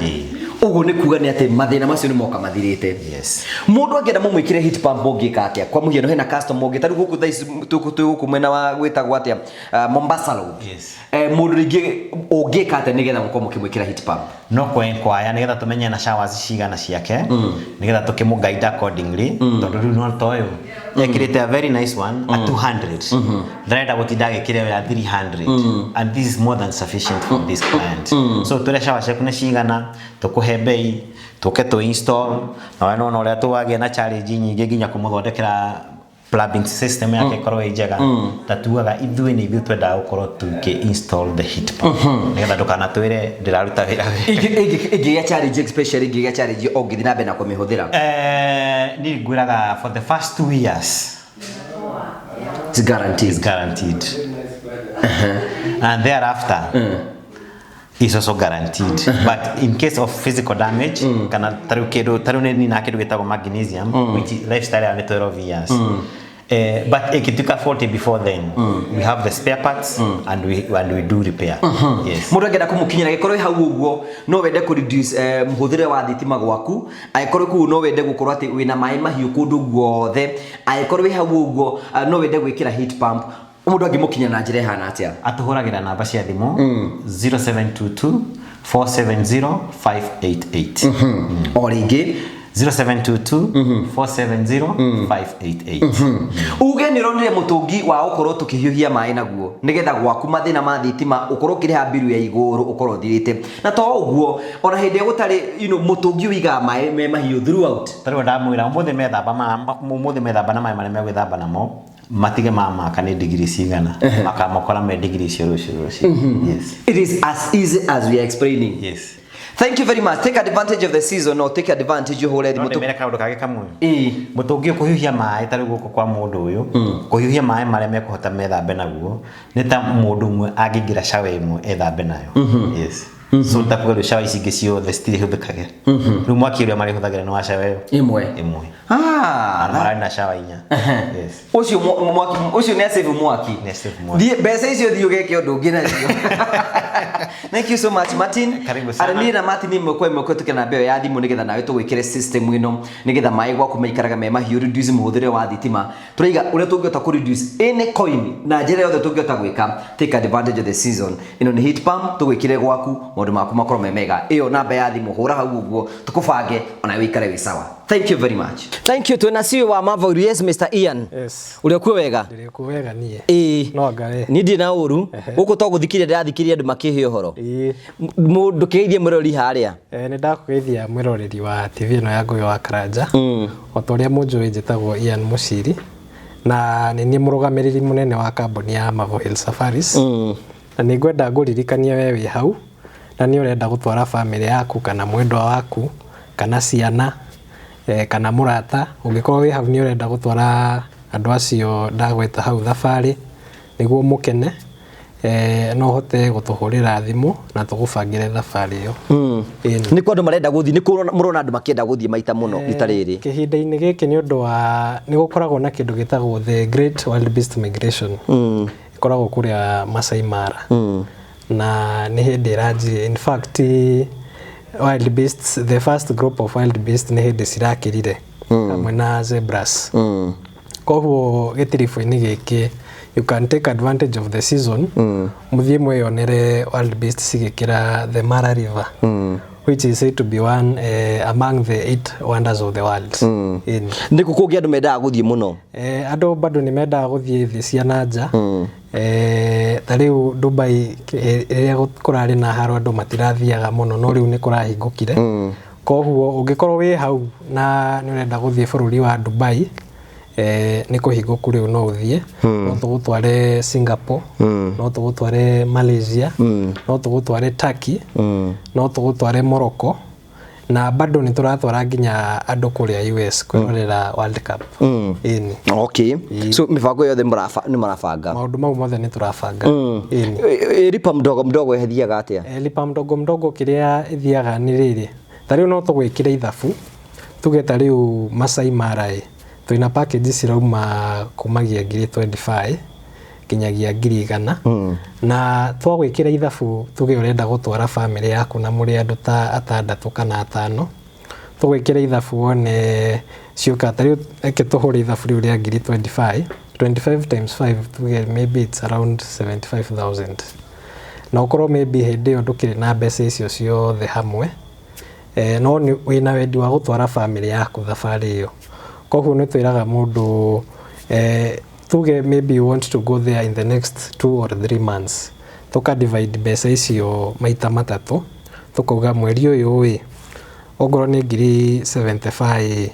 Ĩĩ. Ũguo nĩ kuga nĩ atĩ mathĩna macio nĩ moka mathirĩte. Yes. Mũndũ angĩenda mũmwĩkĩre heat pump ũngĩka atĩa? Kwa mũhiano hena customer ũngĩ ta rĩu gũkũ thaa ici twĩ gũkũ mwena wa gwĩtagwo atĩa, Mombasa Road. Yes. Mũndũ rĩngĩ ũngĩka atĩa nĩgetha mũkorwo mũkĩmwĩkĩra heat pump? No kwenkwaya nĩgetha tũmenye na showers cigana ciake, nĩgetha tũkĩmũ guide accordingly, tondũ rĩu no ta ũyũ ekĩrĩte a very nice one at 200, ndarenda gũtinda agĩkĩra ĩyo ya 300, and this is more than sufficient for this client. So tũrĩa shower ciaku nĩ cigana, tũkũhe bei, tũke tũ install, na we nĩwona ũrĩa tũwagĩa na challenge nyingĩ nginya kũmũthondekera plumbing system yake ĩkorwo ĩ njega. Ta tugaga ithuĩ nĩ ithuĩ twendaga gũkorwo tũkĩ install the heat pump nĩgetha ndũkanatwĩre ndĩraruta wĩra wega. Ĩngĩgĩa challenge, especially ĩngĩgĩa challenge ũngĩthiĩ na mbere na kũmĩhũthĩra? Niĩ ngwĩraga for the first 2 years It's guaranteed. It's guaranteed. And thereafter is also guaranteed. But in case of physical damage, kana tarĩu kĩndũ tarĩu nĩ nina kĩndũ gĩtagwo magnesium, which is lifestyle ya nĩ 12 years. But ĩkĩtuĩka 40 before then, we have the spare parts and we do repair. Yes. Mũndũ angĩenda kũmũkinyĩra gĩkorwo hau ũguo no wende kũ reduce mũhũthĩre wa thitima gwaku, angĩkorwo kũu no wende gũkorwo atĩ wĩna maĩ mahiũ kũndũ guothe, angĩkorwo wĩ hau ũguo no wende gwĩkĩra heat pump, mũndũ angĩmũkinyĩra na njĩra ĩhana atĩa? Atũhũragĩra namba cia thimũ 0722 470 588. O rĩngĩ? 0722 470 588. Uge nĩ ũronire mũtũngi wa gũkorwo tũkĩhiũhia maĩ naguo nĩgetha gwaku mathĩna ma thitima ũkorwo ũkĩrĩha mbiru ya igũrũ ũkorwo ũthirĩte, na to ũguo ona hĩndĩ ĩrĩa gũtarĩ mũtũngi ũigaga maĩ me mahiũ throughout. Tarĩu ndamwĩra ũmũthĩ methamba na maĩ marĩa megwĩthamba namo matige mamaka nĩ digiri cigana, makamakora me digiri icio rũciũ rũciũ. Yes. It is as easy as we are explaining. Yes. Thank you very much. Take advantage of the season or take advantage ũhũre No thimũ. ndĩmere kaũndũ kangĩ kamwe. Ĩĩ. Mũtũngi ũkũhiũhia maĩ tarĩu gũkũ kwa mũndũ ũyũ, kũhiũhia maĩ marĩa mekũhota methambe naguo nĩ ta mũndũ ũmwe angĩingĩra shower ĩmwe ethambe nayo. Yes. So takuga rĩu shower ici ingĩ ciothe citirĩhũthĩkage. Rĩu mwaki ũrĩa marĩhũthagĩra nĩ wa shower ĩyo Ĩmwe. ĩmwe. Ah, Na mararĩ na shower inya. Yes. Ũcio mwaki ũcio nĩ save mwaki. Nĩ save mwaki. Thiĩ mbeca icio thiĩ ũgeke ũndũ ũngĩ nacio. Thank you so much, Martin. Karibu sana. Araniĩ na Martin ĩmwe kwa ĩmwe kũhetũkĩra namba ĩyo ya thimũ nĩgetha nawe tũgwĩkĩre system ĩno nĩgetha maĩ gwaku maikaraga me mahiũ, reduce mũhũthĩre wa thitima. Tũraiga ũrĩa tũngĩhota kũ reduce any coin na njĩra yothe tũngĩhota gwĩka. Take advantage of the season. Ĩno nĩ heat pump tũgwĩkĩre gwaku maũndũ maku makorwo me mega. Ĩyo namba ya thimũ hũra hau ũguo tũkũbange ona wĩikare wĩ sawa. Thank you very much. Thank you. Twĩna CEO wa Marvel. Yes, Mr. Ian. Yes. Ũrĩa kuo wega? Ndĩrĩ kuo wega niĩ. Ĩĩ. No anga we. Niĩ ndirĩ na ũru. Gũkũ to gũthikĩrĩria ndĩrathikĩrĩria andũ makĩhe ũhoro. Ĩĩ. Mũndũ kĩgeithie mũrori harĩa. Nĩ ndakũgeithia mwĩroreri wa TV ĩno ya Ngũgĩ wa Karanja. O ta ũrĩa mũnjũĩ njĩtagwo Ian Mũciri na nĩ niĩ mũrũgamĩrĩri mũnene wa kambuni ya Marvel Hill Safaris. Na nĩ ngwenda ngũririkanie we wĩ hau na nĩ ũrenda gũtwara bamĩrĩ yaku kana mwendwa waku kana ciana kana mũrata, ũngĩkorwo wĩ hau nĩ ũrenda gũtwara andũ acio ndagweta hau thabarĩ nĩguo mũkene, no ũhote gũtũhũrĩra thimũ na tũgũbangĩre thabarĩ ĩyo. Ĩni. Nĩ kwa andũ marenda gũthiĩ, nĩ kũ mũrona andũ makĩenda gũthiĩ maita mũno rita rĩrĩ? Kĩhinda-inĩ gĩkĩ nĩ ũndũ wa nĩ gũkoragwo na kĩndũ gĩtagwo the Great Wildebeest Migration. Ĩkoragwo kũrĩa Masai Mara. Na nĩ hĩndĩ ĩranjirie. In fact, wildebeests, the first group of wildebeests nĩ hĩndĩ cirakĩrire hamwe na zebras. Koguo gĩtiribũ-inĩ gĩkĩ you can take advantage of the season, mũthiĩ mwĩyonere wildebeest cigĩkĩra the Mara River, which is said to be one among the 8 wonders of the world. Ĩni. Nĩ kũ kũngĩ andũ mendaga gũthiĩ mũno? Andũ bado nĩ mendaga gũthiĩ thĩ cia na nja. Ta rĩu Dubai, rĩrĩa kũrarĩ na haro andũ matirathiaga mũno, no rĩu nĩ kũrahingũkire. Koguo ũngĩkorwo wĩ hau na nĩ ũrenda gũthiĩ bũrũri wa Dubai, nĩ kũhingũku rĩu no ũthiĩ. No tũgũtware Singapore, no tũgũtware Malaysia, no tũgũtware Turkey, no tũgũtware Morocco. Na bado nĩ tũratwara nginya andũ kũrĩa US kwĩrorera World Cup. Ĩni. Okay, so mĩbango yothe nĩ mũrabanga? Maũndũ mau mothe nĩ tũrabanga. Ĩni. Lipa mdogo mdogo ĩthiaga atĩa? Lipa mdogo mdogo kĩrĩa ĩthiaga nĩ rĩrĩ, ta rĩu no tũgwĩkĩre ithabu, tuge ta rĩu Masai Mara ĩ, twĩna package cirauma kumagia ngiri 25 nginyagia 100,000. Na twagwĩkĩra ithabu, tuge ũrenda gũtwara famĩlĩ yaku na mũrĩ andũ ta atandatũ kana atano, tũgwĩkĩra ithabu wone ciũka. Ta rĩu reke tũhũre ithabu rĩu rĩa ngiri 25. 25 times 5, tuge maybe it's around 75,000, na ũkorwo maybe hĩndĩ ĩyo ndũkĩrĩ na mbeca icio ciothe hamwe, no nĩ wĩna wendi wa gũtwara famĩlĩ yaku thabarĩ ĩyo. Koguo nĩ twĩraga mũndũ, tuge maybe you want to go there in the next 2 or 3 months, tũka divide mbeca icio maita matatũ, tũkauga mweri ũyũ ĩ, ongorwo nĩ ngiri 75,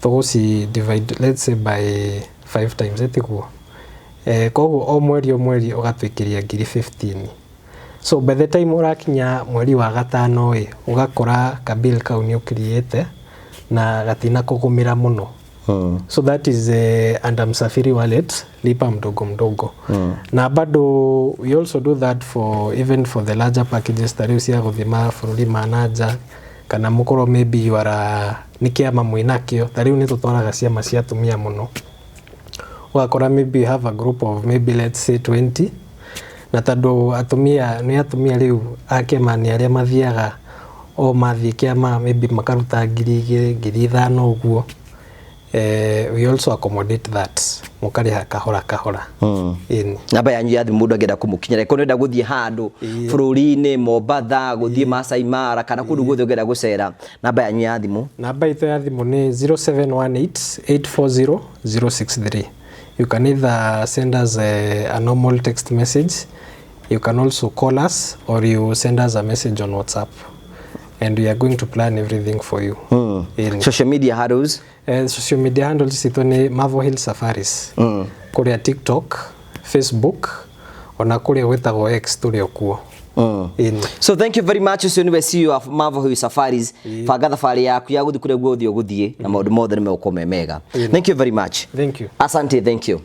tũgũci divide, let's say, by 5 times, ĩtiguo? Koguo o mweri ũgatwĩkĩria ngiri 15. So by the time ũrakinya mweri wa gatano ĩ, ũgakora kabill kau nĩ ũkiriĩte na gatina kũgũmĩra mũno. So that is under Msafiri Wallet lipa mdogo mdogo. Na bado we also do that for even for the larger packages, ta rĩu cia gũthiĩ mabũrũri ma nanja, kana mũkorwo maybe you are nĩ kĩama mwĩnakĩo. Ta rĩu nĩ tũtwaraga ciama cia atumia mũno, ũgakora maybe you have a group of maybe, let's say, 20, na tondũ atumia nĩ atumia rĩu a kĩama nĩ arĩa mathiaga o mathiĩ kĩama maybe makaruta 2,000, 5,000 ũguo, we also accommodate that, mũkarĩha kahora kahora. Ĩni. Namba yanyu ya thimũ, mũndũ angĩenda kũmũkinyĩra, korwo nĩenda gũthiĩ handũ bũrũri-inĩ, Mombatha, gũthiĩ Masai Mara, kana kũndũ guothe ũngĩenda gũcera, namba yanyu ya thimũ? Namba itũ ya thimũ nĩ 0718 840 063. You can either send us a normal text message, you can also call us, or you send us a message on WhatsApp, and we are going to plan everything for you. Ĩni. Social media handles? Social media handles citũ nĩ Marvel Hill Safaris, kũrĩa TikTok, Facebook, ona kũrĩa gwĩtagwo X tũrĩ o kuo. Ĩni. So thank you very much. Ũcio nĩwe CEO of Marvel Hill Safaris. Banga thabarĩ yaku ya gũthiĩ kũrĩa guothe ũgũthiĩ na maũndũ mothe nĩ megũkorwo me mega. Thank you very much. Thank you. Asante, thank you.